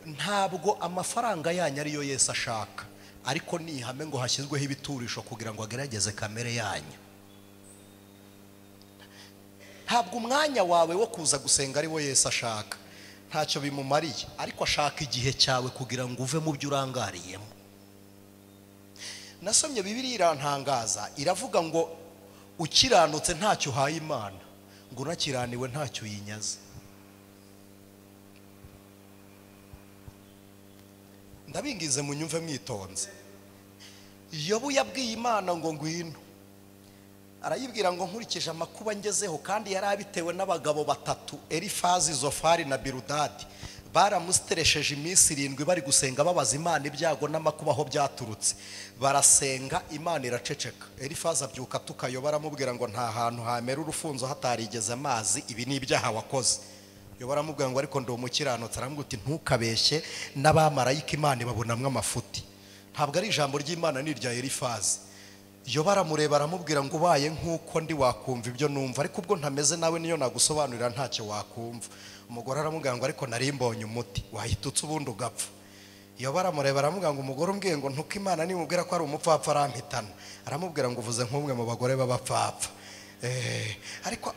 Ntabwo amafaranga yanyu ariyo Yesu ashaka, ariko ni ihame ngo hashyizweho ibiturisho kugira ngo agerageze kamere yanyu. Ntabwo umwanya wawe wo kuza gusenga ari wo Yesu ashaka, ntacyo bimumariye, ariko ashaka igihe cyawe kugira ngo uve mu byo urangariyemo. Nasomye Bibiliya irantangaza, iravuga ngo ukiranutse ntacyo uhaye Imana, ngo unakiraniwe ntacyo uyinyaze. Ndabingize munyumve mwitonze. Yobu yabwiye Imana ngo ngwino, arayibwira ngo nkurikije amakuba ngezeho, kandi yari abitewe n'abagabo batatu, Elifazi, Zofari na Biludadi. Baramusteresheje iminsi 7 bari gusenga babaza Imana ibyago n'amakuba aho byaturutse. Barasenga, Imana iraceceka. Elifazi abyuka tukayo, baramubwira ngo nta hantu hamera urufunzo hatarigeze amazi, ibi ni ibyaha wakoze. Yo baramubwira ngo ariko ndi umukiranutsi. Aramubwira uti ntukabeshye, n'abamarayika Imana babonamwe amafuti. Ntabwo ari ijambo ry'Imana ni irya Elifazi. Yo baramureba aramubwira ngo ubaye nkuko ndi wakumva ibyo numva, ariko ubwo ntameze nawe niyo nagusobanurira ntacyo wakumva. Umugore aramubwira ngo ariko nari mbonye umuti wahitutse ubundi ugapfa. Yo baramureba aramubwira ngo umugore umbwiye ngo ntuko Imana nimubwira ko ari umupfapfa arampitana. Aramubwira ngo uvuze nk'umwe mu bagore b'abapfapfa. Ariko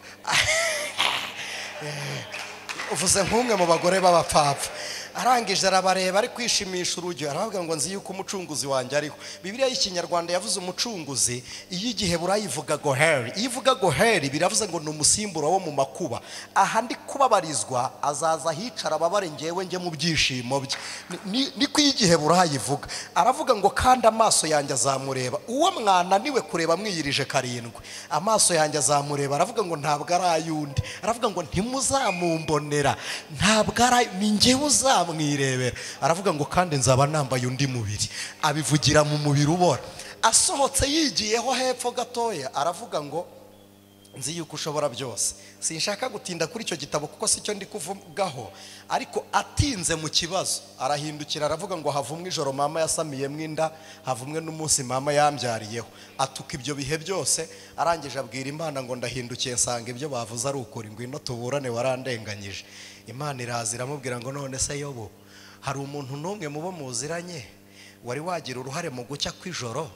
uvuze nk'umwe mu bagore b'abapfapfa. Arangije arabareba ari kwishimisha urujyo, aravuga ngo nzi yuko umucunguzi wanjye ariho. Bibiliya y'ikinyarwanda yavuze umucunguzi, iyo igihe burayivuga goheri. Iyo ivuga goheri biravuze ngo ni umusimbura wo mu makuba. Aha ndi kubabarizwa azaza hicara ababare ngewe nge mu byishimo bye. Niko igihe burayivuga. Aravuga ngo kandi amaso yanjye azamureba. Uwo mwana niwe kureba mwiyirije 7. Amaso yanjye azamureba. Aravuga ngo ntabwo ari ayundi. Aravuga ngo ntimuzamumbonera. Ntabwo ari ni ngewe uzamwirebera. Aravuga ngo kandi nzaba nambaye undi mubiri. Abivugira mu mubiri ubora. Asohotse yigiyeho hepfo gatoya, aravuga ngo nzi yuko ushobora byose. Sinshaka gutinda kuri icyo gitabo kuko si cyo ndi kuvugaho, ariko atinze mu kibazo arahindukira aravuga ngo havumwe ijoro mama yasamiyemo inda, havumwe n'umunsi mama yambyariyeho. Atuka ibyo bihe byose. Arangije abwira Imana ngo ndahindukiye nsanga ibyo bavuze ari ukuri, ngwino tuburane warandenganyije. Imana iraza iramubwira ngo none se Yobu, hari umuntu n'umwe mubo muziranye wari wagira uruhare mu gucya kw'ijoro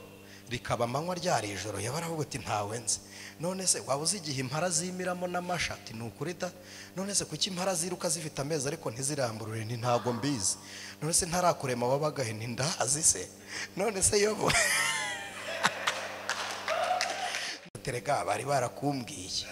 rikaba amanywa ryari ijoro? Yabaravuga ati ntawe nzi. None se waba uzi igihe impara zimiramo n'amashati? Ni ukuri da. None se kuki impara ziruka zifite amezi ariko ntiziramburure? Nti ntago mbizi. None se ntarakurema wabagahe? Nti ndazi se. None se Yobu Uterega bari barakumbwiye.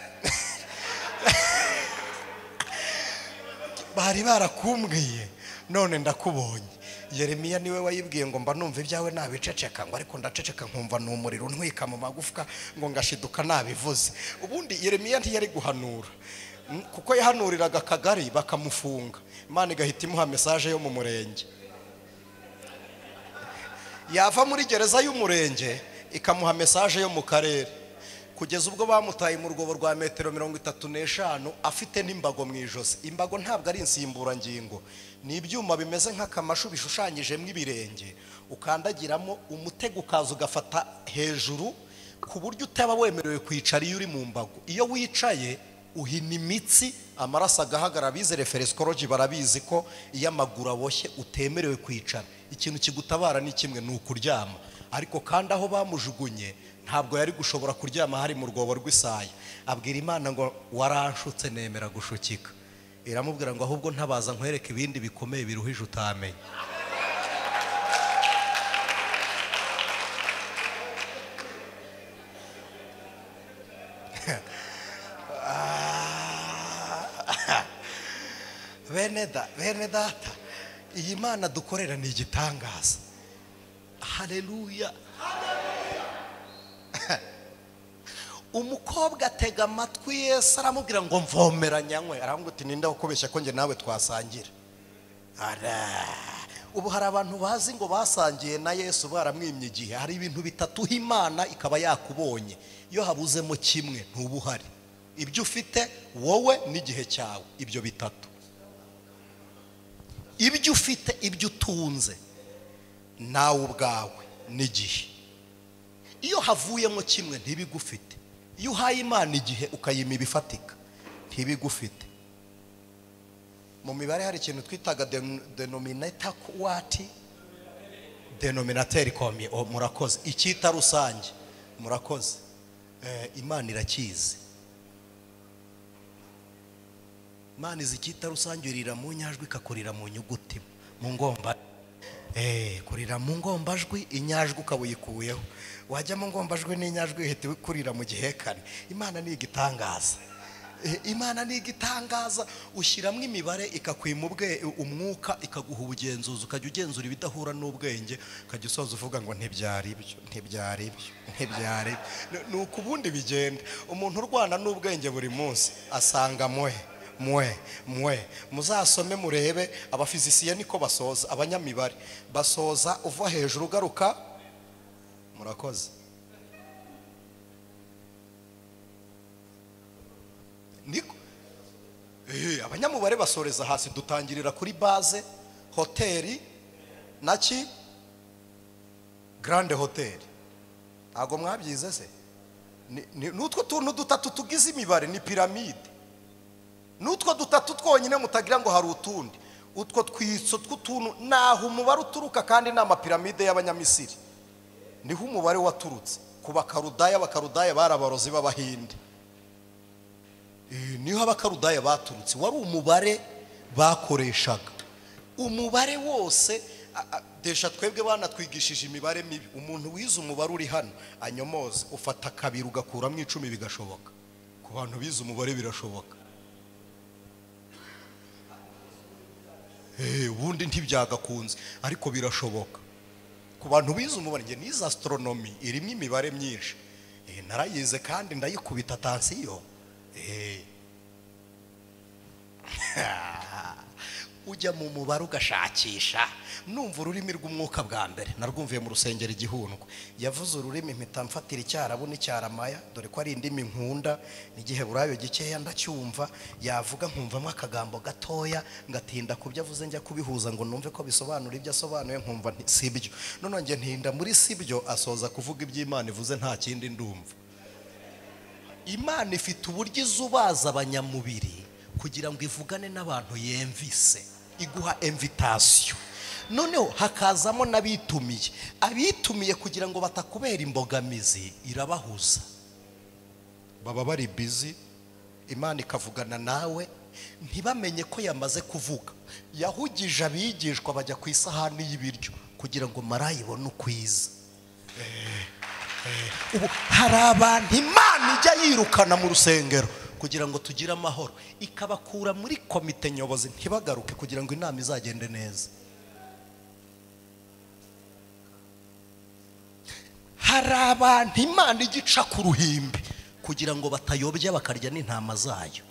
Bari barakumbwiye none ndakubonye. Yeremiya niwe wayibwiye ngo mba numva ibyawe nabiceceka, ngo ariko ndaceceka nkumva n'umuriro ntwika mu magufwa, ngo ngashiduka nabivuze. Ubundi Yeremiya ntiyari guhanura kuko yahanuriraga akagari bakamufunga, Imana igahita imuha message yo mu murenge. Yava muri gereza y'umurenge ikamuha message yo mu karere, kugeza ubwo bamutaye mu rwobo rwa metero 35 afite n'imbago mu ijosi. Imbago ntabwo ari insimburangingo, ni ibyuma bimeze nk'akamashu bishushanyijemo ibirenge, ukandagiramo umutego ukaza ugafata hejuru ku buryo utaba wemerewe kwicara iyo uri mu mbago. Iyo wicaye uhina imitsi, amaraso agahagarara. Abize referesikoloji barabizi ko iyo amaguru aboshye utemerewe kwicara. Ikintu kigutabara ni kimwe, ni ukuryama. Ariko kandi aho bamujugunye ntabwo yari gushobora kuryama, hari mu rwobo rw'isaya. Abwira Imana ngo waranshutse nemera gushukika. Iramubwira ngo ahubwo ntabaza nkwereke ibindi bikomeye biruhije utamenya. Bene data, iyi Mana dukorera ni igitangaza. Haleluya. Umukobwa atega amatwi Yesu aramubwira ngo mvomera nyanywe. Aramubwira ati ninde wakubeshya ko nge nawe twasangira? Ubu hari abantu bazi ngo basangiye na Yesu baramwimye igihe. Hari ibintu bitatu Imana ikaba yakubonye, iyo habuzemo kimwe ntuba uhari. Ibyo ufite wowe n'igihe cyawe, ibyo bitatu. Ibyo ufite, ibyo utunze nawe ubwawe n'igihe. Iyo havuyemo kimwe ntibigufite. Iyo uhaye Imana igihe ukayima ibifatika ntibigufite. Mu mibare hari ikintu twitaga denominator what? Denominateur combien? Murakoze. Icyita rusange. Murakoze. Imana irakizi. Imana izi icyita rusange, irira mu nyajwi ikakurira mu nyuguti, mu ngomba. Kurira mu ngombajwi inyajwi ukabuyikuyeho, wajya mu ngombajwi n'inyajwi ihita ikurira mu gihekane. Imana ni igitangaza. Imana ni igitangaza. Ushyiramo imibare ikakwima umwuka, ikaguha ubugenzuzi, ukajya ugenzura ibidahura n'ubwenge, ukajya usoza uvuga ngo ntibyari ibyo, ntibyari ibyo, ntibyari ibyo. Ni uko ubundi bigenda. Umuntu urwana n'ubwenge buri munsi asanga mwe mwe mwe. Muzasome murebe abafizisiye niko basoza, abanyamibare basoza uva hejuru ugaruka. Murakoze. Niko abanyamubare basoreza hasi. Dutangirira kuri base hoteli naki grande hoteli. Ntabwo mwabyize se? N'utwo tuntu dutatu tugize imibare ni piramide. N'utwo dutatu twonyine mutagira ngo hari utundi. Utwo twitso tw'utuntu naho umubare uturuka, kandi ni amapiramide y'abanyamisiri. Niho umubare waturutse. Ku bakarudaya, abakarudaya bari abarozi b'abahinde. Niho abakarudaya baturutse. Wari umubare bakoreshaga. Umubare wose desha twebwe banatwigishije imibare mibi. Umuntu wize umubare uri hano anyomoze, ufata kabiri ugakuramo 10 bigashoboka. Ku bantu bize umubare birashoboka. Ubundi ntibyagakunze ariko birashoboka. Ku bantu bize umubare, nge nize astronomy irimo imibare myinshi. Narayize kandi ndayikubita tansiyo. Ujya mu mubare ugashakisha. Numva ururimi rw'umwuka bwa mbere narwumviye mu rusengero igihundwe. Yavuze ururimi mpita mfatira icyarabu n'icyaramaya, dore ko ari indimi nkunda, n'igiheburayo gikeya ndacyumva. Yavuga nkumvamo akagambo gatoya, ngatinda ku byo avuze njya kubihuza ngo numve ko bisobanura ibyo asobanuye, nkumva sibyo. None njye ntinda muri sibyo, asoza kuvuga iby'Imana ivuze nta kindi ndumva. Imana ifite uburyo izubaza abanyamubiri kugira ngo ivugane n'abantu yemvise, iguha invitation. Noneho hakazamo n'abitumiye. Abitumiye kugira ngo batakubera imbogamizi irabahuza. Baba bari busy, Imana ikavugana nawe ntibamenye ko yamaze kuvuga. Yahugije abigishwa bajya ku isahani y'ibiryo kugira ngo marayibone ukwiza. Ubu hari abantu Imana ijya yirukana mu rusengero kugira ngo tugire amahoro, ikabakura muri komite nyobozi ntibagaruke kugira ngo inama izagende neza. Hari abantu Imana igica ku ruhimbi kugira ngo batayobya bakarya n'intama zayo.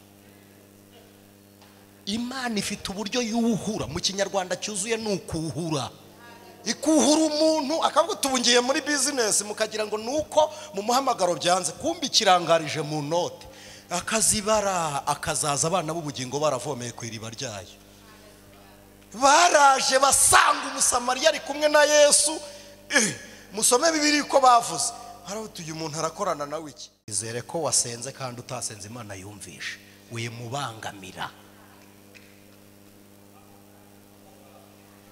Imana ifite uburyo yuhura, mu kinyarwanda cyuzuye ni ukuhura. Ikuhura umuntu akavuga tubungiye muri business, mukagira ngo nuko mu muhamagaro byanze, kumbi kirangarije mu note, akazibara akazaza abana b'ubugingo baravomeye ku iriba ryayo. Baraje basanga Umusamariya ari kumwe na Yesu. Musome Bibiliya ko bavuze, haravuga uyu muntu arakorana nawe iki? Izere ko wasenze kandi utasenze Imana yumvishe, wimubangamira.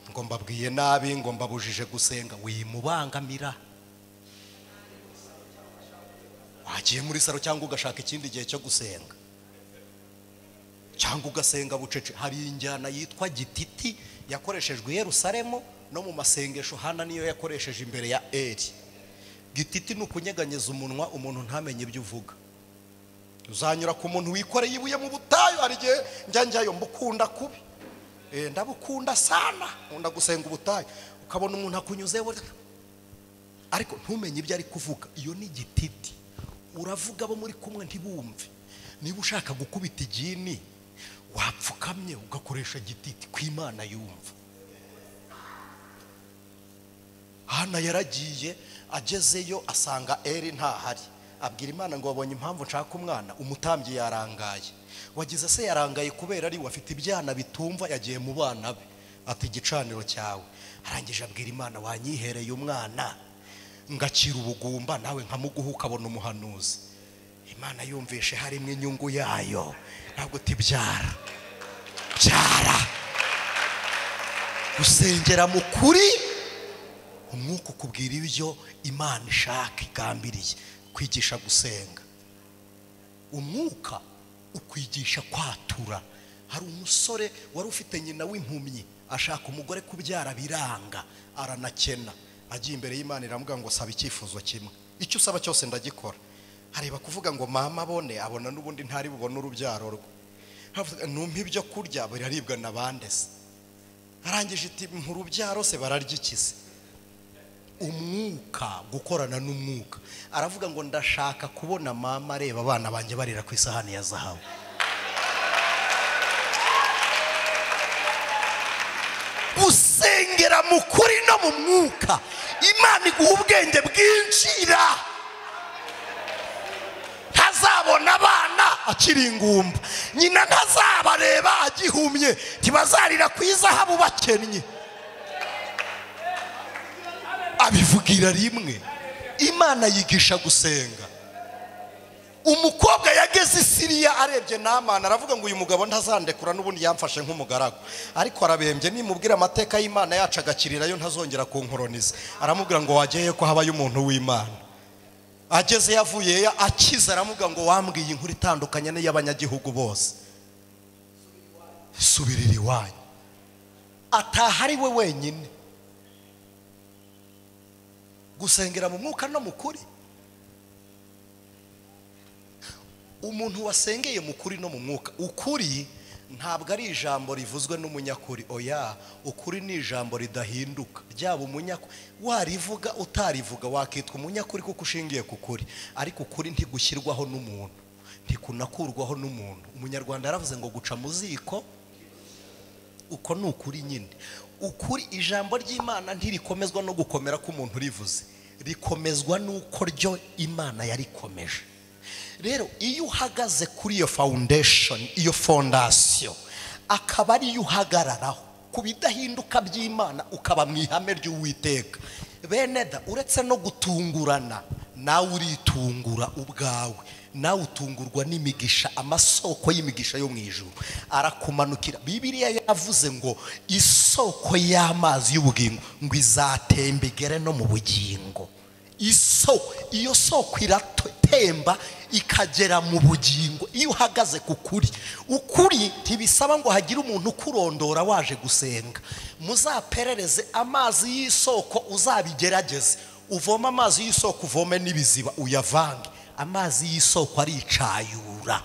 Ngo mbabwiye nabi, ngo mbabujije gusenga, wimubangamira. Wagiye muri saro cyangwa ugashaka ikindi gihe cyo gusenga, cyangwa ugasenga bucece. Hari injyana yitwa gititi yakoreshejwe i Yerusalemu no mu masengesho, Hana niyo yakoresheje imbere ya Eli. Gititi ni ukunyeganyeza umunwa umuntu ntamenye ibyo uvuga. Uzanyura ku muntu wikoreye ibuye mu butayu, hari igihe njya njyayo mbukunda kubi, ndabukunda sana, nkunda gusenga ubutayu, ukabona umuntu akunyuzeho ariko ntumenye ibyo ari kuvuga. Iyo ni gititi. Uravuga abo muri kumwe ntibumve. Niba ushaka gukubita igini wapfukamye ugakoresha gititi ku Imana yumva. Hana yaragiye agezeyo asanga Eli ntahari, abwira Imana ngo wabonye impamvu nshaka umwana, umutambyi yarangaye. Wagize se yarangaye kubera ari wafite ibyana bitumva, yagiye mu bana be ati igicaniro cyawe. Arangije abwira Imana, wanyihereye umwana ngakira ubugumba nawe nkamuguha ukabona umuhanuzi. Imana yumvishe harimo inyungu yayo, ntabwo tibyara byara. Gusengera mu kuri, umwuka ukubwira ibyo Imana ishaka igambiriye. Kwigisha gusenga, umwuka ukwigisha kwatura. Hari umusore wari ufite nyina w'impumyi, ashaka umugore kubyara biranga, aranakena. Agiye imbere y'Imana iramubwira ngo saba icyifuzo kimwe, icyo usaba cyose ndagikora. Areba kuvuga ngo mama abone, abona n'ubundi ntari bubone urubyaro rwe. Numpa ibyo kurya biraribwa na bande se? Arangije iti urubyaro se bararya iki se? Umwuka, gukorana n'umwuka. Aravuga ngo ndashaka kubona mama areba abana banjye barira ku isahani ya zahabu. Gusengera mu kuri no mu mwuka, Imana iguha ubwenge bwinjira. Ntazabona abana akiri ingumba, nyina ntazabareba agihumye, ntibazarira ku izahabu bakennye. Abivugira rimwe. Imana yigisha gusenga. Umukobwa yageze i Siriya arebye Namani aravuga ngo uyu mugabo ntazandekura n'ubundi yamfashe nk'umugaragu, ariko arabembye, nimubwira amateka y'Imana yacu agakirirayo ntazongera kunkoroniza. Aramubwira ngo wageye ko habaye umuntu w'Imana. Ageze yavuye akiza, aramubwira ngo wambwiye inkuru itandukanye n'iy'abanyagihugu bose, subirira iwanyu. Ataha ari we wenyine. Gusengera mu mwuka no mu kuri. Umuntu wasengeye mu kuri no mu mwuka, ukuri ntabwo ari ijambo rivuzwe n'umunyakuri, oya, ukuri ni ijambo ridahinduka. Ryaba umunyakuri warivuga utarivuga wakitwa umunyakuri kuko ushingiye ku kuri, ariko ukuri ntigushyirwaho n'umuntu, ntikunakurwaho n'umuntu. Umunyarwanda yaravuze ngo guca mu ziko, uko ni ukuri nyine. Ukuri, ijambo ry'Imana ntirikomezwa no gukomera k'umuntu rivuze, rikomezwa n'uko ryo Imana yarikomeje. Rero iyo uhagaze kuri iyo foundation, iyo fondation, akaba ariyo uhagararaho ku bidahinduka by'Imana, ukaba mu ihame ry'Uwiteka. Bene da, uretse no gutungurana, nawe uritungura ubwawe, nawe utungurwa n'imigisha, amasoko y'imigisha yo mu ijuru arakumanukira. Bibiliya yavuze ngo isoko y'amazi y'ubugingo ngo izatemba igere no mu bugingo. Iyo soko iratemba ikagera mu bugingo. Iyo uhagaze ku kuri, ukuri ntibisaba ngo hagire umuntu ukurondora waje gusenga. Muzaperereze amazi y'isoko, uzabigerageze. Uvoma amazi y'isoko, uvome n'ibiziba uyavange. Amazi y'isoko aricayura,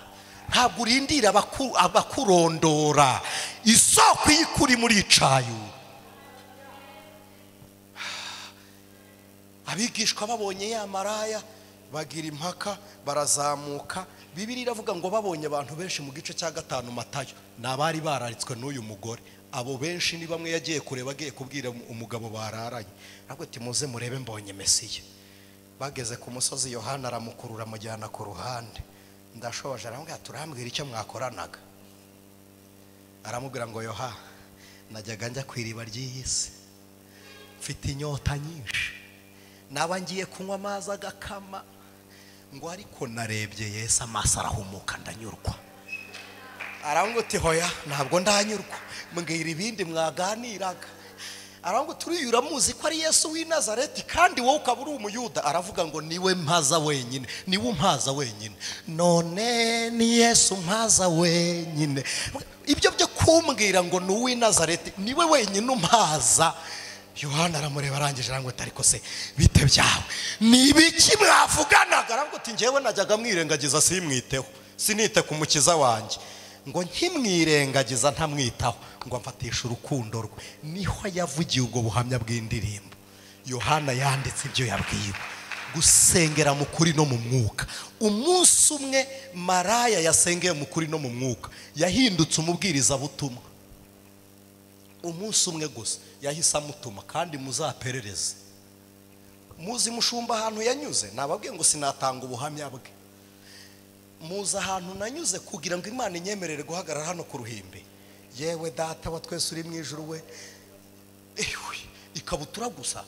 ntabwo urindira abakurondora. Isoko iyo ikuri muri icayura. Abigishwa babonye ya maraya bagira impaka, barazamuka. Bibiliya iravuga ngo babonye abantu benshi mu gice cya 5 Matayo, nabari bararitswe n'uyu mugore. Abo benshi ni bamwe yagiye kureba, agiye kubwira umugabo bararanye, ntabwo ati muze murebe mbonye Mesiya. Bageze ku musozi, Yohana aramukurura amujyana ku ruhande. Ndashoje, aramubwira turambwira icyo mwakoranaga. Aramubwira ngo Yoha, najyaga njya ku iriba ry'iyi si, mfite inyota nyinshi, naba ngiye kunywa amazi agakama, ngo ariko narebye Yesu amaso arahumuka ndanyurwa. Arambwira ati hoya ntabwo ndanyurwa, mbwira ibindi mwaganiraga. Arambwira ati uramuzi ko ari Yesu w'i Nazareti kandi wowe ukaba uri umuyuda. Aravuga ngo niwe mpaza wenyine, niwe umpaza wenyine. None ni Yesu mpaza wenyine. Ibyo byo kumbwira ngo ni uw'i Nazareti, niwe wenyine umpaza. Yohana aramureba arangije arambwira ati ariko se bite byawe, ni ibiki mwavuganaga? Arambwira ati njyewe najyaga mwirengagiza simwiteho, sinite ku mukiza wanjye, ngo nkimwirengagiza ntamwitaho, ngo amfatishe urukundo rwe. Niho yavugiye ubwo buhamya bw'indirimbo. Yohana yanditse ibyo yabwiwe, gusengera mu kuri no mu mwuka. Umunsi umwe maraya yasengeye mu kuri no mu mwuka, yahindutse umubwiriza butumwa. Umunsi umwe gusa yahise amutuma, kandi muzaperereze. Muzi mushumba ahantu yanyuze, nababwiye ngo sinatanga ubuhamya bwe. Muzi ahantu nanyuze kugira ngo Imana inyemerere guhagarara hano ku ruhimbi. Yewe data wa twese uri mu ijuru we, ikabutura gusa.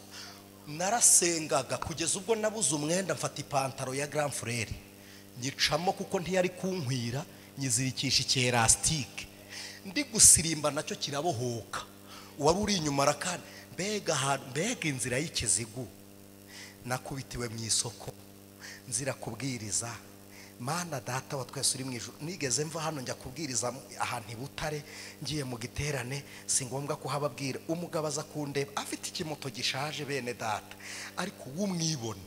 Narasengaga kugeza ubwo nabuze umwenda, mfata ipantaro ya Grand Frere nyicamo kuko ntiyari kunkwira, nyizirikisha icyerastike, ndi gusirimba nacyo kirabohoka. Wari uri inyuma arakana, mbega mbega inzira y'ikizigu. Nakubitiwe mu isoko nzira kubwiriza. Mana data wa twese uri mu ijuru, nigeze mva hano njya kubwiriza ahantu i Butare, ngiye mu giterane, si ngombwa kuhababwira. Umugabo aza kundeba afite ikimoto gishaje, bene data, ariko w'umwibone.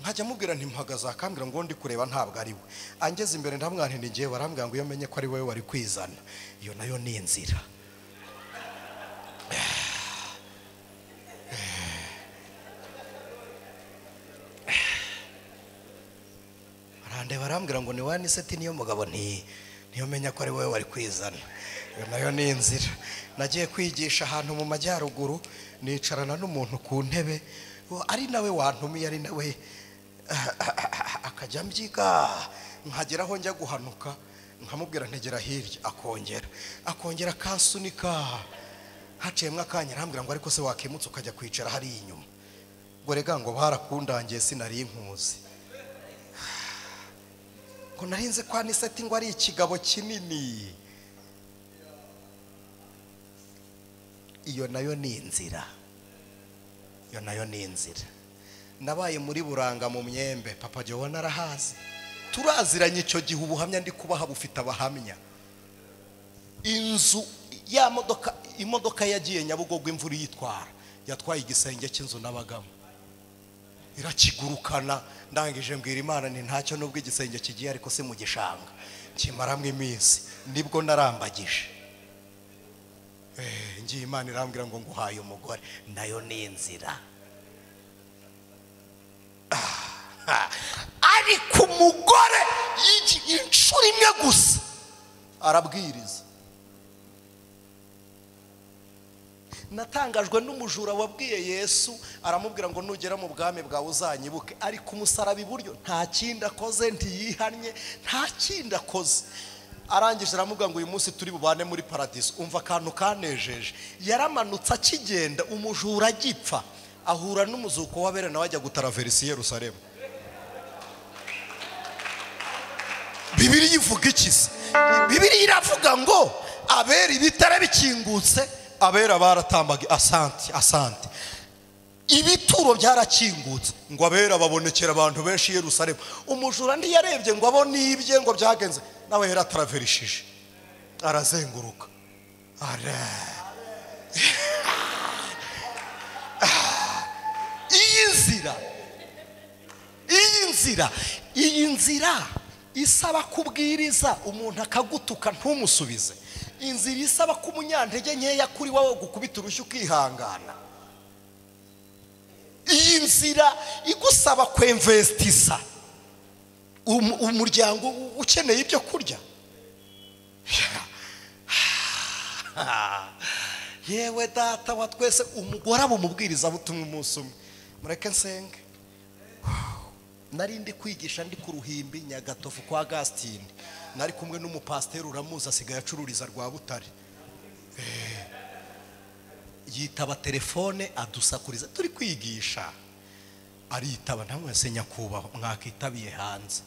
Nkajya mubwira nti mpagaze, akambwira ngo ndi kureba ntabwo ari we. Angeze imbere ndamwanti ni ngiye, barambwira ngo iyo menye ko ari wowe wari kwizana. Iyo nayo ni inzira. Arandeba arambwira ngo ni wani seti niyo mugabo, nti niyo menya ko ari wowe wari kwizana. Iyo nayo ni inzira. Nagiye kwigisha ahantu mu majyaruguru, nicarana n'umuntu ku ntebe, ari nawe wantumiye, ari nawe akajya mbyiga, nkageraho njya guhanuka nkamubwira ntegera hirya, akongera akansunika. Haciyemo akanya arambwira ngo ariko se wakimutse ukajya kwicara hariya inyuma. Ngo rega ngo barakundangiye sinari nkuzi, ngo narinze kwa Niseti ngo ari ikigabo kinini. Iyo nayo ni inzira. Iyo nayo ni inzira. Nabaye muri Buranga mu myembe, Papa Jowana arahazi, turaziranye icyo gihe. Ubuhamya ndi kubaha bufite abahamya. Inzu ya modoka, imodoka yagiye Nyabugogo imvura yitwara, yatwaye igisenge cy'inzu nabagamo irakigurukana. Ndangije mbwira Imana nti ntacyo nubwo igisenge kigiye, ariko si mu gishanga, kimaramwe iminsi. Nibwo narambagije, ngiye Imana irambwira ngo nguhaye umugore. Nayo ni inzira. Ariko umugore inshuro imwe gusa arabwiriza. Natangajwe n'umujura wabwiye Yesu, aramubwira ngo nugera mu bwami bwawe uzanyibuke. Ariko umusaraba iburyo nta kindi akoze, ntiyihannye, nta kindi akoze. Arangije aramubwira ngo uyu munsi turi bubane muri paradiso. Umva akantu kanejeje. Yaramanutse akigenda, umujura agipfa, ahura n'umuzuko w'abera, nawe ajya gutaraverisi Yerusalemu. Bibiliya ivuga iki se? Bibiliya iravuga ngo abera ibitare bikingutse, abera baratambaga asante asante. Ibituro byarakingutse ngo abera babonekera abantu benshi Yerusalemu. Umujura ntiyarebye ngo abone ibye ngo byagenze, nawe yarataraverishije arazenguruka. Iyi nzira nzira, iyi nzira, iyi nzira isaba kubwiriza umuntu akagutuka ntumusubize. Inzira isaba ko umunyantege nkeya kuri wowe gukubita urushyi ukihangana. Iyi nzira igusaba kwemvestisa umuryango ukeneye ibyo kurya. Yewe data wa twese, umugore abo mubwiriza butumwa umunsi umwe, mureke nsenge. Nari ndi kwigisha ndi ku ruhimbi Nyagatovu kwa Augustine, nari kumwe n'umupasiteri uramuzi asigaye acururiza rwa Butare. Yitaba telefone adusakuriza turi kwigisha, aritaba ntamwe se nyakubahwa mwakitabiye hanze,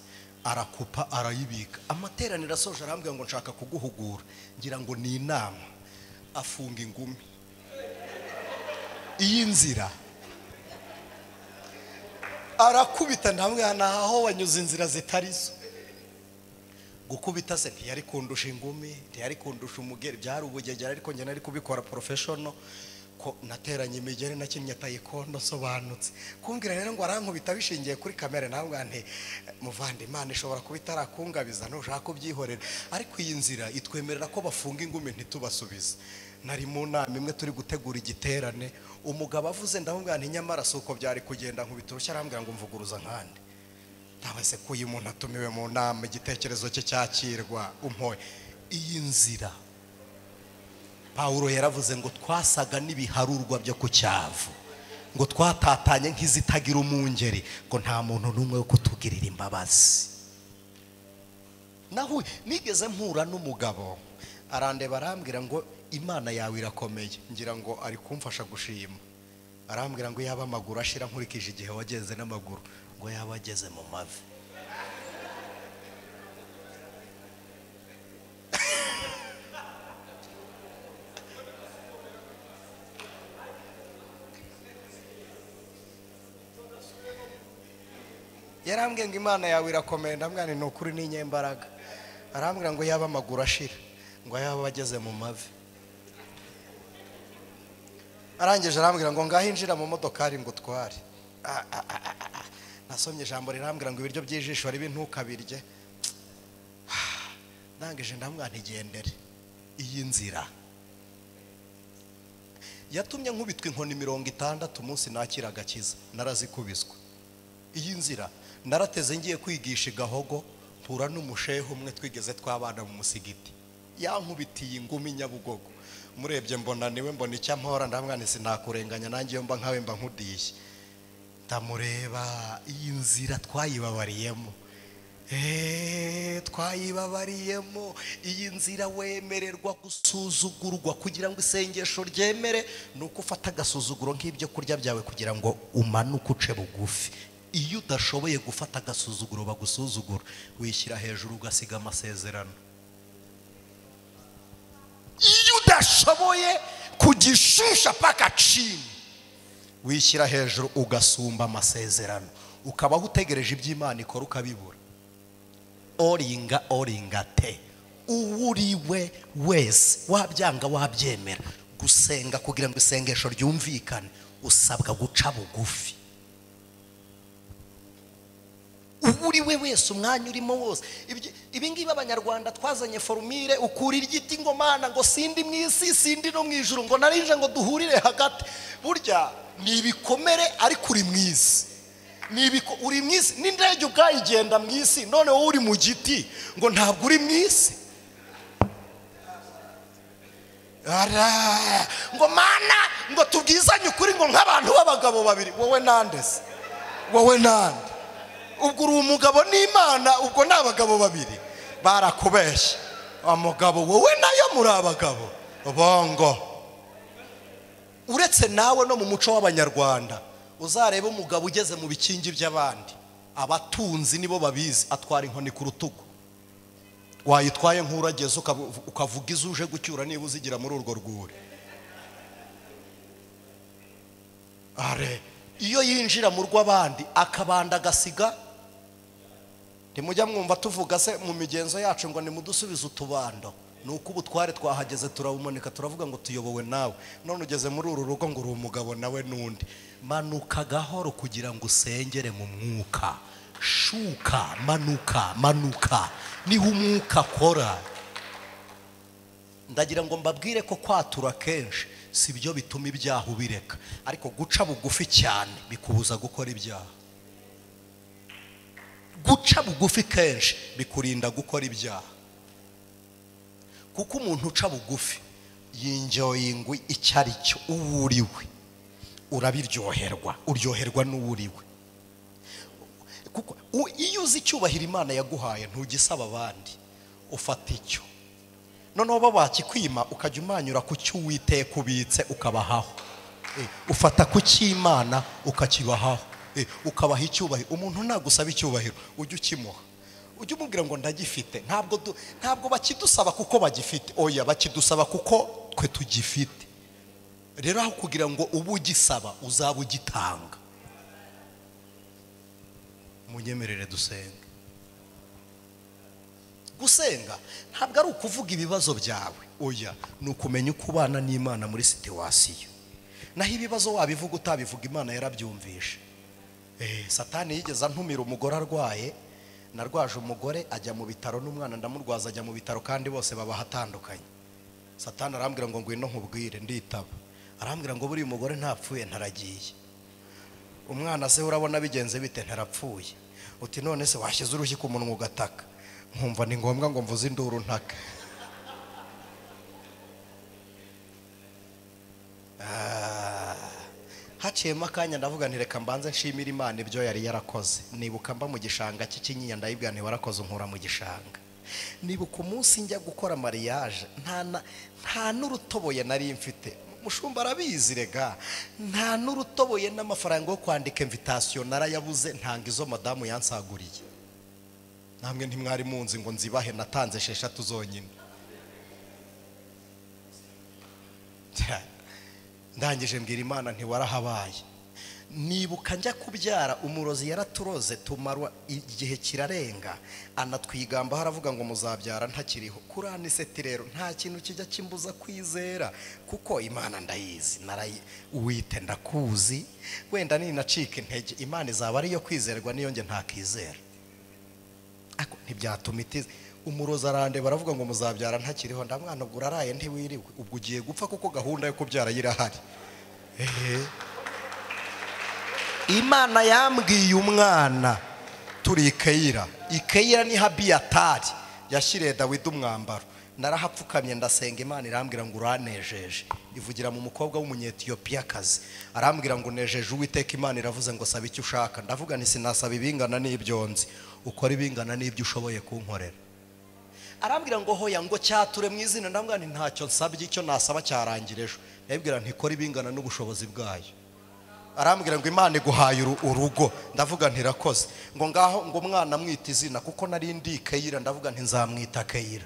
arakupa arayibika. Amateraniro asoje arambwira ngo nshaka kuguhugura, ngira ngo ni inama, afunga ingumi. Iyi nzira arakubita ntamwana aho wanyuze inzira zitarizo. Gukubita se ntiyari kundusha ingumi, ntiyari kundusha umugeri, byari ubugegera, ariko njye nari kubikora professional, ko nateranye imigeri nakinnye taekwondo nsobanutse. Kumbwira rero ngo arankubita bishingiye kuri kamera, ntabwo nti muvandi Imana ishobora kuba itarakungabiza ntushaka kubyihorera, ariko iyi nzira itwemerera ko bafunga ingumi ntitubasubize. Nari mu nama imwe turi gutegura igiterane, umugabo avuze ndamubwira nti nyamara si uko byari kugenda, nkubita urushyi arambwira ngo mvuguruza nkande. Ndabase ko uyu muntu atumiwe mu nama igitekerezo cye cyakirwa umpoye. Iyi nzira Paulo yaravuze ngo twasaga n'ibiharurwa byo ku cyavu, ngo twatatanye nk'izitagira umungeri, ngo nta muntu n'umwe wo kutugirira imbabazi. Naho nigeze mpura n'umugabo arandeba arambwira ngo Imana yawe irakomeye, ngira ngo ari kumfasha gushima. Arambwira ngo yaba amaguru ashira nkurikije igihe wagenze n'amaguru, ngo yaba ageze mu mavi. Yarambwiye ngo Imana yawe irakomeye, ndamubwira nti ni ukuri ni inyembaraga. Arambwira ngo yaba amaguru ashira, ngo yaba ageze mu mavi. Arangije arambwira ngo ngaho injira mu modokari ngo utware. Nasomye ijambo rirambwira ngo ibiryo by'ijisho ribi ntukabirye. Ndangije ndamubwira nti gendere. Iyi nzira yatumye nkubitwa inkoni 60 umunsi nakira agakiza, narazikubiswe. Iyi nzira narateze ngiye kwigisha Gahogo, mpura n'umushehe umwe twigeze twabana mu musigiti, yankubitiye ingumi Nyabugogo. Murebye mbona niwe, mbona icyo ampora, ndamwana sinakurenganya nanjye iyo mba nkawe mba nkudiye. Ndamureba, iyi nzira twayibabariyemo, twayibabariyemo. Iyi nzira wemererwa gusuzugurwa kugira ngo isengesho ryemere, ni uko ufata agasuzuguro nk'ibyo kurya byawe kugira ngo umanuke uce bugufi. Iyo udashoboye gufata agasuzuguro bagusuzugura, wishyira hejuru ugasiga amasezerano. Iyo udashoboye kugishusha paka chini, wishyira hejuru ugasumba amasezerano, ukabaho utegereje iby'Imana ikora ukabibura. Oringa oringa te, uwuriwe wese wabyanga wabyemera, gusenga kugira ngo isengesho ryumvikane usabwa guca bugufi. Uriwe wese umwanya urimo wose. Ibi ngibi abanyarwanda twazanye formule ukura igiti ngo mana ngo sindi mu isi sindi no mu ijuru, ngo narinje ngo duhurire hagati. Burya ni ibikomere ariko uri mu isi, uri mu isi n'indege ubwayigenda mu isi, none wowe uri mu giti ngo ntabwo uri mu isi. Ngo mana ngo tubwizanye ukuri ngo nk'abantu b'abagabo babiri, wowe nande se? Wowe nande? Ubwo uri umugabo n'Imana, ubwo ni abagabo babiri barakubeshya. Umugabo wowe nayo muri abagabo bongo. Uretse nawe no mu muco w'abanyarwanda uzareba umugabo ugeze mu bikingi by'abandi, abatunzi nibo babizi, atwara inkoni ku rutugu. Wayitwaye nk'urageze ukavuga izuje gucyura niba uzigira muri urwo rwuri. Are iyo yinjira mu rw'abandi akabanda agasiga. Ntimujya mwumva tuvuga se mu migenzo yacu ngo nimudusubize utubando, nuko ubutware twahageze turabumanika turavuga ngo tuyobowe nawe, none ugeze muri uru rugo ngo uri umugabo nawe n'undi. Manuka gahoro kugira ngo usengere mu mwuka. Shuka, manuka, manuka, niho umwuka akora. Ndagira ngo mbabwire ko kwatura kenshi si byo bituma ibyaha ubireka, ariko guca bugufi cyane bikubuza gukora ibyaha. Guca bugufi kenshi bikurinda gukora ibyaha, kuko umuntu uca bugufi yinjoyingwe icyo ari cyo, uwuriwe urabiryoherwa, uryoherwa n'uwuriwe. Kuko iyo uzi icyubahiro Imana yaguhaye ntugisaba abandi, ufata icyo. Noneho bo bakikwima ukajya umanyura ku cyo Uwiteka ubitse ukabahaho. Ufata ku cy'Imana ukakibahaho, ukabaha icyubahiro. Umuntu nagusaba icyubahiro ujye ukimuha, ujye umubwira ngo ndagifite. Ntabwo bakidusaba kuko bagifite, oya, bakidusaba kuko twe tugifite. Rero aho kugira ngo ube ugisaba uzaba ugitanga. Munyemerere dusenge. Gusenga ntabwo ari ukuvuga ibibazo byawe, oya, ni ukumenya uko ubana n'Imana muri situwasiyo. Naho ibibazo wabivuga utabivuga Imana yarabyumvishe. Satani yigeze antumira umugore arwaye, narwaje umugore ajya mu bitaro n'umwana ndamurwaza ajya mu bitaro, kandi bose baba hatandukanye. Satani arambwira ngo ngwino nkubwire, nditaba. Arambwira ngo buriya umugore ntapfuye ntaragiye. Umwana se urabona bigenze bite? Ntarapfuye. Uti none se washyize urushyi ku munwa ugataka? Nkumva ni ngombwa ngo mvuze induru ntaka. Haciyemo akanya ndavuga nti reka mbanze nshimire Imana ibyo yari yarakoze. Nibuka mba mu gishanga cy'ikinyinya, ndayibwira nti warakoze unkura mu gishanga. Nibuka umunsi njya gukora mariage, nta n'urutoboye nari mfite. Mushumba arabizi rega, nta n'urutoboye n'amafaranga yo kwandika invitation narayabuze, ntanga izo madamu yansaguriye. Namwe ntimwari munzi ngo nzibahe, natanze 6 zonyine. Ndangije mbwira Imana nti warahabaye. Nibuka njya kubyara, umurozi yaraturoze tumarwa igihe kirarenga, anatwigamba haravuga ngo muzabyara ntakiriho. Kuri aniseti rero nta kintu kijya kimbuza kwizera, kuko Imana ndayizi, narayi uwite ndakuzi, wenda ninacika intege Imana izaba ariyo kwizerwa, niyo nge ntakizera. Ako ntibyatuma itize. Umurozi arande baravuga ngo muzabyara ntakiriho, ndamwana ubwo uraraye ntiwiriwe, ubwo ugiye gupfa kuko gahunda yo kubyara irahari. Imana yambwiye umwana turi Ikeyira. Ikeyira ni Habiyatari yashyiriye Dawidi umwambaro. Narahapfukamye ndasenga, Imana irambwira ngo uranejeje. Ivugira mu mukobwa w'umunyetiyopiyakazi, arambwira ngo nejeje Uwiteka. Imana iravuze ngo saba icyo ushaka. Ndavuga nti sinasaba ibingana n'ibyo nzi, ukora ibingana n'ibyo ushoboye kunkorera. Arambwira ngo hoya, ngo cyature mu izina. Ndambwira nti ntacyo nsabye, icyo nasaba cyarangira ejo. Ndabwira nti kora ibingana n'ubushobozi bwayo. Arambwira ngo Imana iguhaye urugo. Ndavuga nti irakoze. Ngo ngaho ngo umwana mwita izina, kuko nari ndi Keyira, ndavuga nti nzamwita Keyira.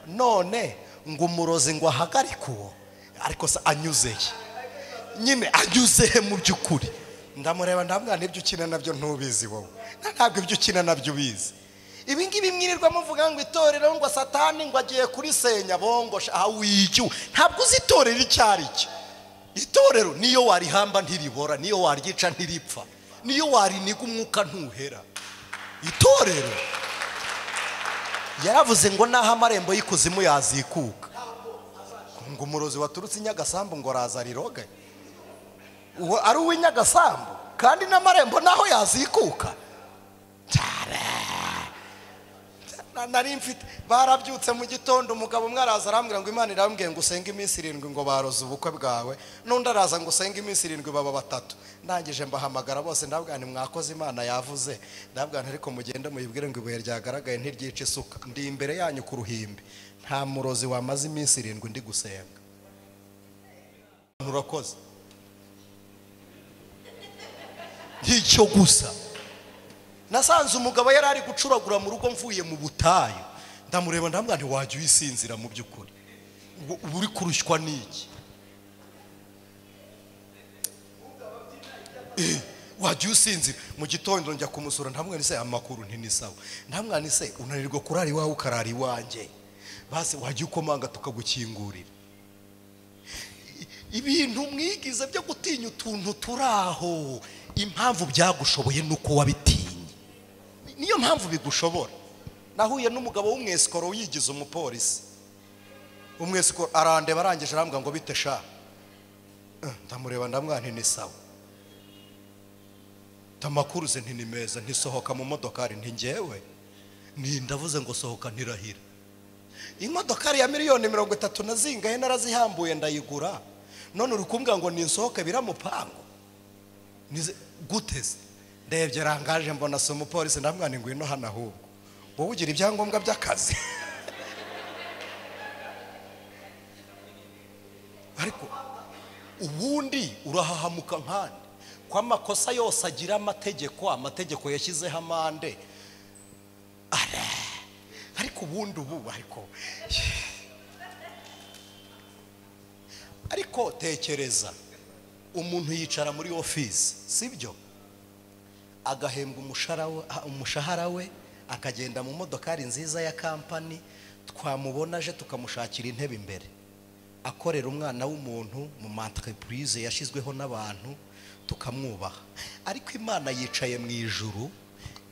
None ngo umurozi ngo ahagarike uwo, ariko se anyuzeye nyine, anyuzeye mu by'ukuri. Ndamureba ndambwira nibyo ukina nabyo ntubizi wowe, ntabwo ibyo ukina nabyo ubizi. Ibi ngibi mwirirwa muvuga ngo itorero ngo Satani ngo agiye kurisenya, bongosha aha wicyu, ntabwo uzi itorero icyo ari cyo. Itorero niyo warihamba ntiribora, niyo waryica ntiripfa, niyo wariniga umwuka ntuhera. Itorero yaravuze ngo naho amarembo y'ikuzimu yazikuka, ngo umurozi waturutse Inyagasambu ngo araza riroge, uwo ari uw'inyagasambu, kandi n'amarembo naho yazikuka. Nari mfite barabyutse mu gitondo, umugabo umwe araza arambwira ngo Imana irambwiye ngo usenge iminsi 7 ngo baroze ubukwe bwawe, n'undi araza ngo usenge iminsi 7 baba batatu. Ndangije mbahamagara bose, ndabwira nti mwakoze Imana yavuze. Ndabwira nti ariko mugende muyibwire ngo ibuye ryagaragaye ntiryica isuka, ndi imbere yanyu ku ruhimbi, nta murozi wamaze iminsi 7 ndi gusenga. Urakoze icyo gusa. Nasanze umugabo yari ari gucuragura mu rugo mvuye mu butayu, ndamureba ndamubwira nti wajya uyisinzira mu by'ukuri, ubu uri kurushywa n'iki? Wajya usinzira. Mu gitondo njya kumusura, ndamubwira nti se amakuru nti ni sawa, ndamubwira nti se unanirwa kurara iwawe ukarara iwanjye, basi wajya ukomanga tukagukingurira. Ibintu mwigize byo gutinya utuntu turaho, impamvu byagushoboye nuko wabitinye. Niyo mpamvu bigushobora. Nahuye n'umugabo w'umwesikoro wigize umupolisi. Umwesikoro arandeba arangije arambwira ngo bite sha. Ndamureba ndamwana nti sawa. Tamakuruze nti ni meza, ntisohoka mu modokari nti ngewe. Ni ndavuze ngo sohoka ntirahira. Imodokari ya 30,000,000 nazingahe narazihambuye ndayigura. None uri kumbwira ngo ninsohoke biramupango. Nize guteze. Ndebye rangaje mbona so umupolisi ndamwana ngwino hano ahubwo. Wowe ugira ibyangombwa by'akazi. Ariko ubundi urahahamuka nkande kwa makosa yose agira amategeko, amategeko yashyizeho amande. Ariko ubundi ubu ariko tekereza umuntu yicara muri office, sibyo, agahembwa umushahara we, akagenda mu modokari nziza ya company, twamubona aje tukamushakira intebe imbere, akorera umwana w'umuntu mu entreprise yashizweho n'abantu tukamwubaha. Ariko Imana yicaye mu ijuru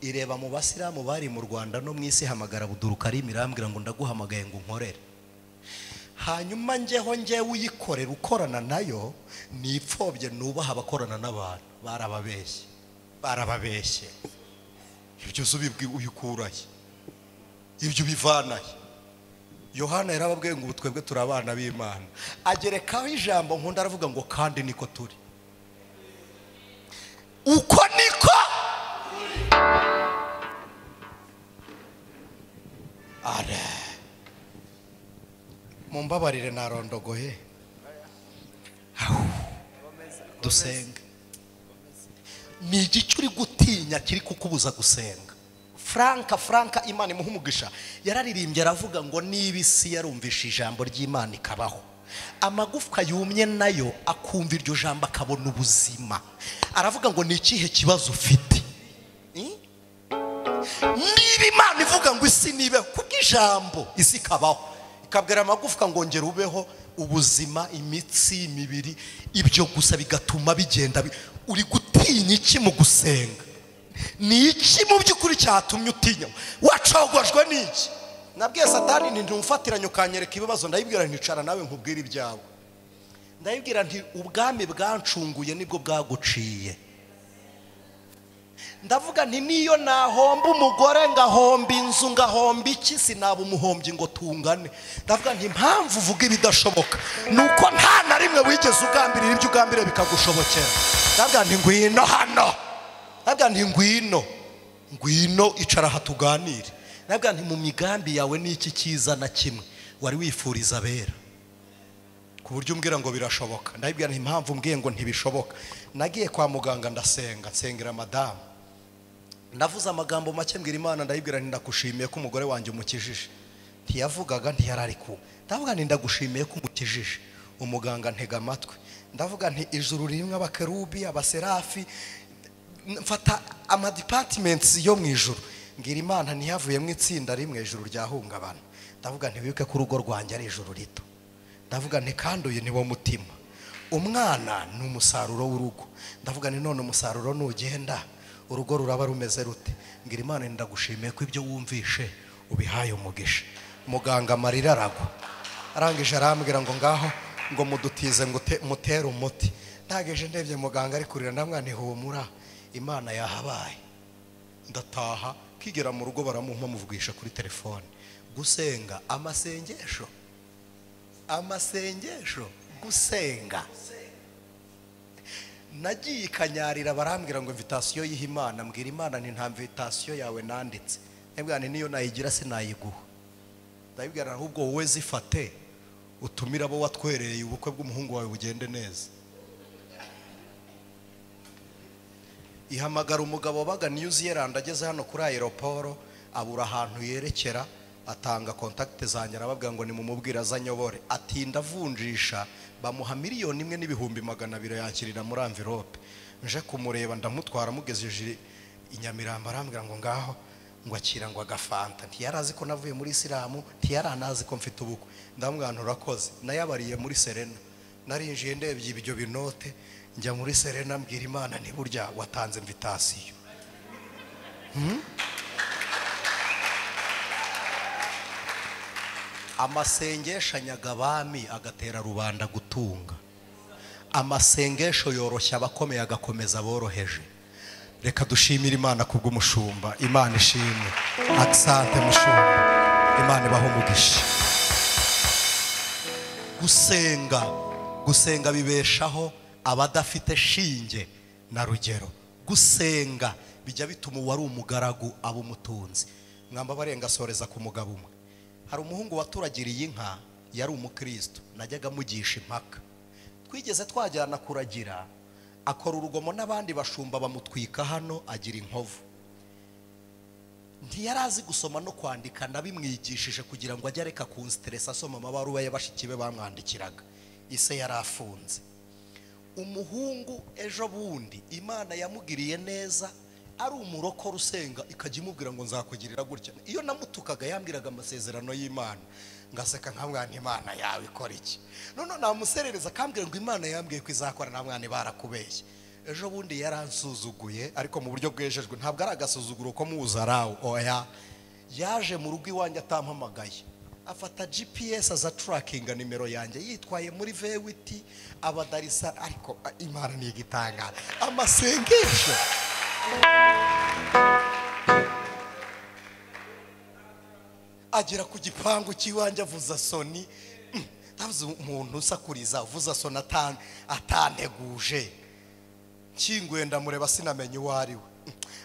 ireba mu basilamu bari mu Rwanda no mu isi, hamagara Budurukarim irambwira ngo ndaguhamagaye ngo unkorere. Hanyuma ngeho ngewe uyikorera ukorana nayo nipfobye nubaha abakorana n'abantu. Barababeshye, barababeshye. Ibyo uzubibwi uyikuraye, ibyo ubivanaye. Yohana yarababwiye ngo twebwe turi abana b'Imana, agerekaho ijambo nkunda aravuga ngo kandi niko turi. Uko niko are. Mumbabarire narondogoye. Dusenga. Ni igice uri gutinya kiri kukubuza gusenga. Franka Imana imuha umugisha, yararirimbye aravuga ngo niba isi yarumvishe ijambo ry'Imana ikabaho, amagufwa yumye nayo akumva iryo jambo akabona ubuzima. Aravuga ngo ni ikihe kibazo ufite? Niba Imana ivuga ngo isi nibeho kubw'ijambo isi ikabaho, ikabwira amagufwa ngo ngera ubeho ubuzima, imitsi, imibiri, ibyo gusa bigatuma bigenda. Uri gutinya iki mu gusenga? Ni iki mu by'ukuri cyatumye utinya? Wacogojwe n'iki? Nabwiye Satani nti ntumfatiranye ukanyereka ibibazo, ndayibwira nticara nawe nkubwire ibyawe. Ndayibwira nti ubwami bwancunguye nibwo bwaguciye. Ndavuga nti niyo nahomba umugore ngahomba inzu ngahomba iki, sinaba umuhombyi ngo tungane. Ndavuga nti impamvu uvuga ibidashoboka nuko nta na rimwe wigeze ugambirira ibyo ugambiriye bikagushobokera. Ndavuga nti ngwino hano. Ndavuga nti ngwino, ngwino icara aha tuganire. Ndavuga nti mu migambi yawe n'iki cyiza na kimwe wari wifuriza abera ku buryo umbwira ngo birashoboka. Ndabibwira nti impamvu mbwiye ngo ntibishoboka, nagiye kwa muganga ndasenga, nsengera madamu, ndavuze amagambo make mbwira Imana, ndayibwira nti ndagushimiye ko umugore wanjye umukijije. Ntiyavugaga, ntiyarari ku. Ndavuga nti ndagushimiye ko umukijije. Umuganga ntega amatwi. Ndavuga nti ijuru rimwe abakerubi, abaserafi, mfata ama departments yo mu ijuru, ngira Imana ntiyavuyemo itsinda rimwe ijuru ryahungabana. Ndavuga nti wibuke ko urugo rwanjye ari ijuru rito. Ndavuga nti kandi uyu ni wo mutima, umwana ni umusaruro w'urugo. Ndavuga nti none umusaruro nugenda urugo ruraba rumeze rute? Ngira Imana ndagushimiye ko ibyo wumvishe ubihaye umugisha. Muganga amarira aragwa, arangije arambwira ngo ngaho ngo mudutize ngo mutere umuti. Ndageje ndebye muganga ari kurira, ndamwana humura Imana yahabaye. Ndataha kigera mu rugo baramumpa muvugisha kuri telefone. Gusenga amasengesho, amasengesho gusenga. Nagiye ikanyarira barambwira ngo invitation y'Imana, mbwira Imana nti nta invitation yawe nanditse. Ndabwira nti niyo nayigira sinayiguha. Ndabwira ahubwo wowe zifate utumira abo watwereye ubukwe bw'umuhungu wawe bugende neza. Ihamagara umugabo wabaga New Zealand ageze hano kuri aeroport, abura ahantu yerekera, atanga contact zanjye arababwira ngo nimumubwire azanyobore. Atinda avunjisha, bamuha 1,200,000 yakirira muri envelope. Nje kumureba ndamutwara mugejeje i Nyamirambo, arambwira ngo ngaho ngo akira ngo agafanta. Ntiyarazi ko navuye muri Isilamu, ntiyaranazi ko mfite ubukwe. Ndamubwira nti urakoze. Nayabariye muri Serena. Narinjiye ndebye ibyo binote, njya muri Serena mbwira Imana nti burya watanze invitation. Amasengesho anyaga abami agatera rubanda gutunga. Amasengesho yoroshya abakomeye agakomeza aboroheje. Reka dushimire Imana kubw'umushumba. Imana ishimwe. Aksante mushumba. Imana ibahe umugisha. Gusenga, gusenga bibeshaho abadafite shinge na rugero. Gusenga bijya bituma uwari umugaragu aba umutunzi. Mwamba barenga soreza ku mugabo umwe. Hari umuhungu waturagiriye inka, yari umukristo, najyaga mugisha impaka. Twigeze twajyana kuragira, akora urugomo n'abandi bashumba bamutwika hano agira inkovu. Ntiyarazi gusoma no kwandika, nabimwigishije kugira ngo ajye areka kunstress asoma amabaruwa y'abashiki be bamwandikiraga. Ise yarafunze. Umuhungu ejo bundi Imana yamugiriye neza, ari umurokore usenga, ikajya imubwira ngo nzakugirira gutya. Iyo namutukaga yambwiraga amasezerano y'Imana, ngaseka nkamwana Imana yawe ikora iki? None namuserereza akambwira ngo Imana yambwiye ko izakora, namwana barakubeshye. Ejo bundi yaransuzuguye, ariko mu buryo bwejejwe, ntabwo ari agasuzuguro ko muzarawo, oya. Yaje mu rugo iwanjye atampamagaye, afata GPS aza trackinga nimero yanjye, yitwaye muri V8 abadarisa. Ariko Imana ni igitangara. Amasengesho agera ku gipangu cy'iwanjye avuza soni. Ndavuze umuntu usakuriza avuza soni atanteguje. Nkinguye ndamureba sinamenye uwo ari we.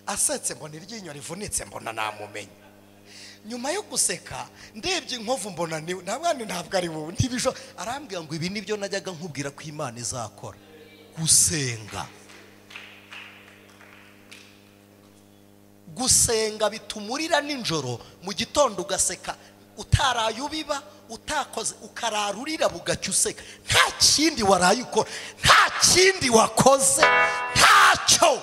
Asetse mbona iryinyo rivunitse, mbona namumenye. Nyuma yo guseka ndebye inkovu mbona niwe. Ntabwo ntabwo ari wowe ntibisho. Arambwira ngo ibi nibyo najyaga nkubwira ko Imana izakora. Gusenga, gusenga bitumurira nijoro, mu gitondo ugaseka utaraye ubiba, utakoze, ukararurira bugacya useka. Nta kindi waraye ukora, nta kindi wakoze, ntacyo.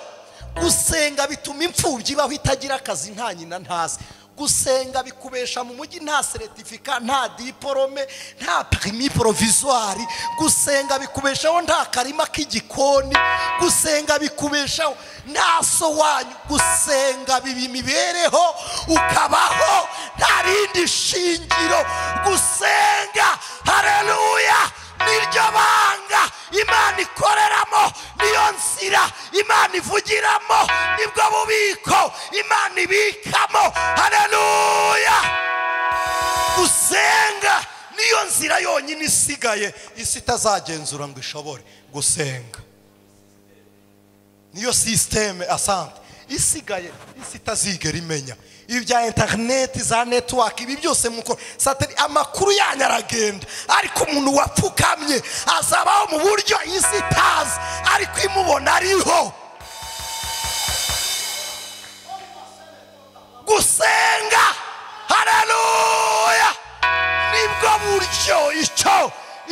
Gusenga bituma imfubyi ibaho itagira akazi, nta nyina ntazi. Gusenga bikubesha mu mujyi nta certificat, nta diplome, nta permis provisoire. Gusenga bikubeshaho nta karima k'igikoni. Gusenga bikubeshaho nta so wanyu. Gusenga biba imibereho, ukabaho nta rindi shingiro. Gusenga, haleluya, niryo banga Imana ikoreramo, niyo nzira Imana ivugiramo, nibwo bubiko Imana ibikamo. Haleluya. Gusenga niyo nzira yonyine isigaye isi itazagenzura ngo ishobore. Gusenga niyo systeme asante isigaye isi itazigera imenya. Ibi bya internet, za network, ibi byose muko sateli, amakuru yanyu aragenda, ariko umuntu wapfukamye azabaho mu buryo isi itazi, ariko imubona ariho. Gusenga, haleluya, nibwo buryo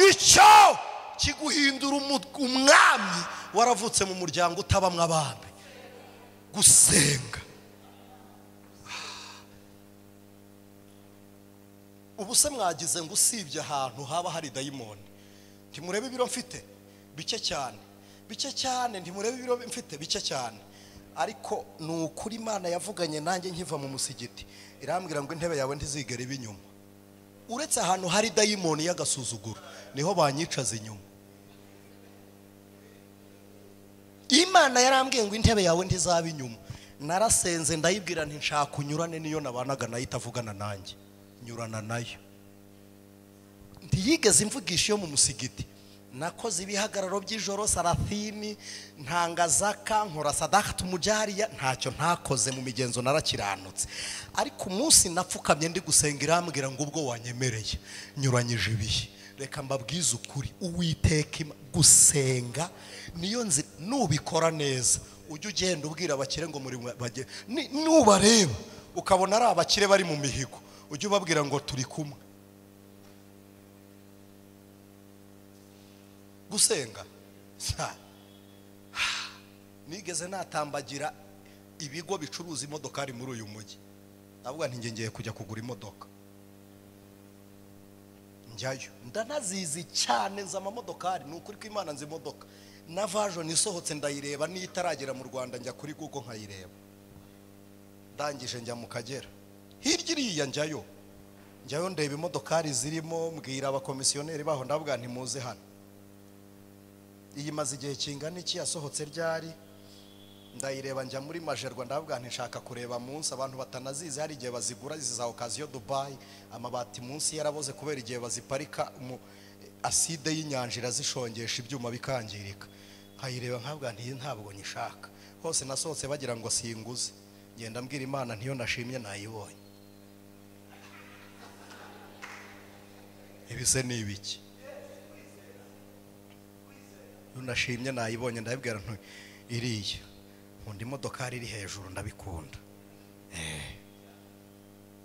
icyo kiguhindura umwami waravutse mu muryango utabamwe abami. Gusenga. Ubu se mwagize ngo usibye ahantu haba hari dayimoni, ntimurebe ibiro mfite bike cyane, bike cyane, ntimurebe ibiro mfite bike cyane. Ariko ni ukuri Imana yavuganye nanjye nkiva mu musigiti, irambwira ngo intebe yawe ntizigere iba inyuma. Uretse ahantu hari dayimoni y'agasuzuguro niho banyicaza inyuma. Imana yarambwiye ngo intebe yawe ntizaba inyuma. Narasenze ndayibwira nti nshaka unyurane niyo nabanaga nayo itavugana nanjye, nyurana nayo. Ntiyigeze imvugisha iyo mu musigiti. Nakoze ibihagararo by'ijoro, sarathini, ntangazaka, nkora sadaka tumujariya, ntacyo ntakoze mu migenzo, narakiranutse. Ariko umunsi napfukamye ndi gusenga irambwira ngo ubwo wanyemereye nyuranyije ibihe. Reka mbabwize ukuri, Uwiteka gusenga niyo nzira. Nubikora neza ujye ugenda ubwira abakire ngo muri nubareba ukabona ari abakire bari mu mihigo, ujye ubabwira ngo turi kumwe. Gusenga nigeze natambagira ibigo bicuruza imodokari muri uyu mujyi, ndavuga nti ngiye kujya kugura imodoka. Njyayo ndanazizi cyane nza amamodokari, ni ukuri ko Imana nzi imodoka. Na version isohotse ndayireba, niyo itaragera mu Rwanda njya kuri Google nkayireba. Ndangije njya mu Kagera hirya iriya, njyayo ndeba imodokari zirimo, mbwira abakomisiyoneri baho, ndavuga nti muze hano, iyi maze igihe kingana iki, yasohotse ryari? Ndayireba. Njya muri Majerwa, ndavuga nti nshaka kureba munsi, abantu batanazizi hari igihe bazigura izi za occasion Dubai, amabati munsi yaraboze kubera igihe baziparika, aside y'inyanja irazishongesha ibyuma bikangirika. Nkayireba nkavuga nti ntabwo nyishaka. Hose nasohotse bagira ngo singuze, ngenda mbwira Imana ntiyo nashimye nayibonye. Ibise ni ibiki? Iyo nashimye nayibonye, ndabibwira nti iriya nkunda imodokari iri hejuru, ndabikunda.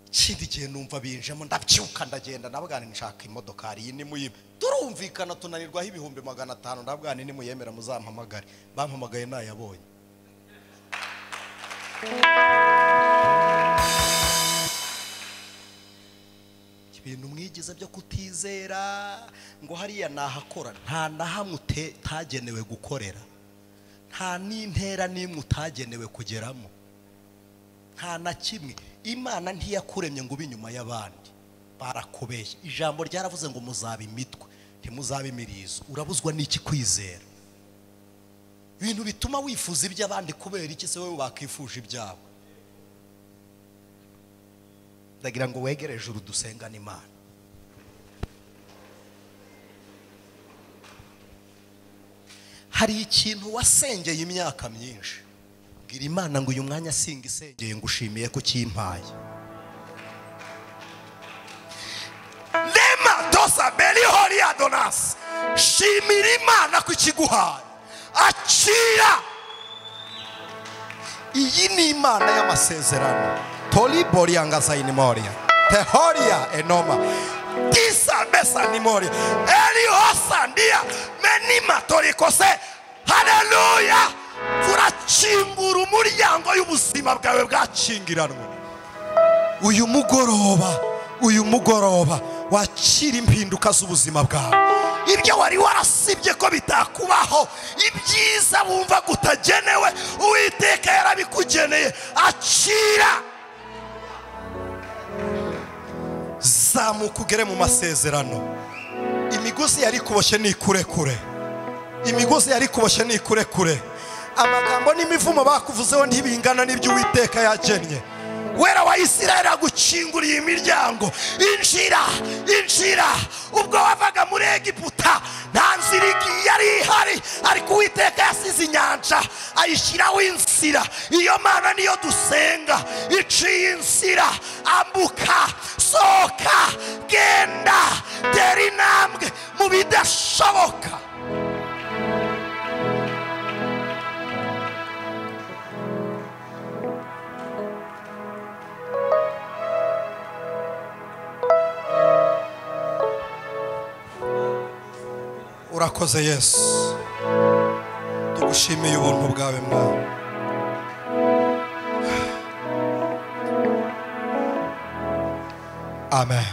Ikindi gihe numva binjemo, ndabyuka ndagenda, ndavuga nti nshaka imodokari iyi nimuyime. Turumvikana tunanirwaho 500,000, ndavuga nti nimuyemera muzampamagare. Bampamagaye nayabonye. Ibintu mwigize byo kutizera ngo hariya nahakora, nta na hamwe utagenewe gukorera, nta n'intera n'imwe utagenewe kugeramo, nta na kimwe. Imana ntiyakuremye ngo ube inyuma y'abandi, barakubeshye. Ijambo ryaravuze ngo muzaba imitwe ntimuzaba imirizo. Urabuzwa n'iki kwizera? Ibintu bituma wifuza iby'abandi kubera iki se wowe wakifuje ibyawe? Ndagira ngo wegere ijuru dusengane Imana. Hari ikintu wasengeye imyaka myinshi, bwira Imana ngo uyu mwanya singa isengeye, ngushimiye ko kimpaye. Lema dosa beli hori adonas, shimira Imana ko ikiguhaye, akira. Iyi ni Imana y'amasezerano. Toli borianga zainimoria tehoria enoma tisa besa nimoria eliosa ndia menima torikose. Haleluya! Turakingura umuryango y'ubuzima bwawe bwakingiranwe. Uyu mugoroba wakira impinduka z'ubuzima bwawe. Ibyo wari warasibye ko bitakubaho, ibyiza wumva gutagenewe, Uwiteka yarabikugeneye. Akira, zamuka ugere mu masezerano. Imigozi yari kuboshye ni kurekure, imigozi yari kuboshye ni kurekure. Amagambo n'imivumo bakuvuzeho ntibingana n'ibyo Uwiteka yagennye. Wera wa Isirayeli agukinguriye imiryango. Injira, injira. Ubwo wavaga muri Egiputa nta nzira yari ihari, ariko Uwiteka yasize inyanja ayishyiraho inzira. Iyo Mana niyo dusenga, iciye inzira. Ambuka, sohoka, genda, tera intambwe mu bidashoboka. Urakoze Yesu, tugushimiye ubuntu bwawe Mwami. Amen.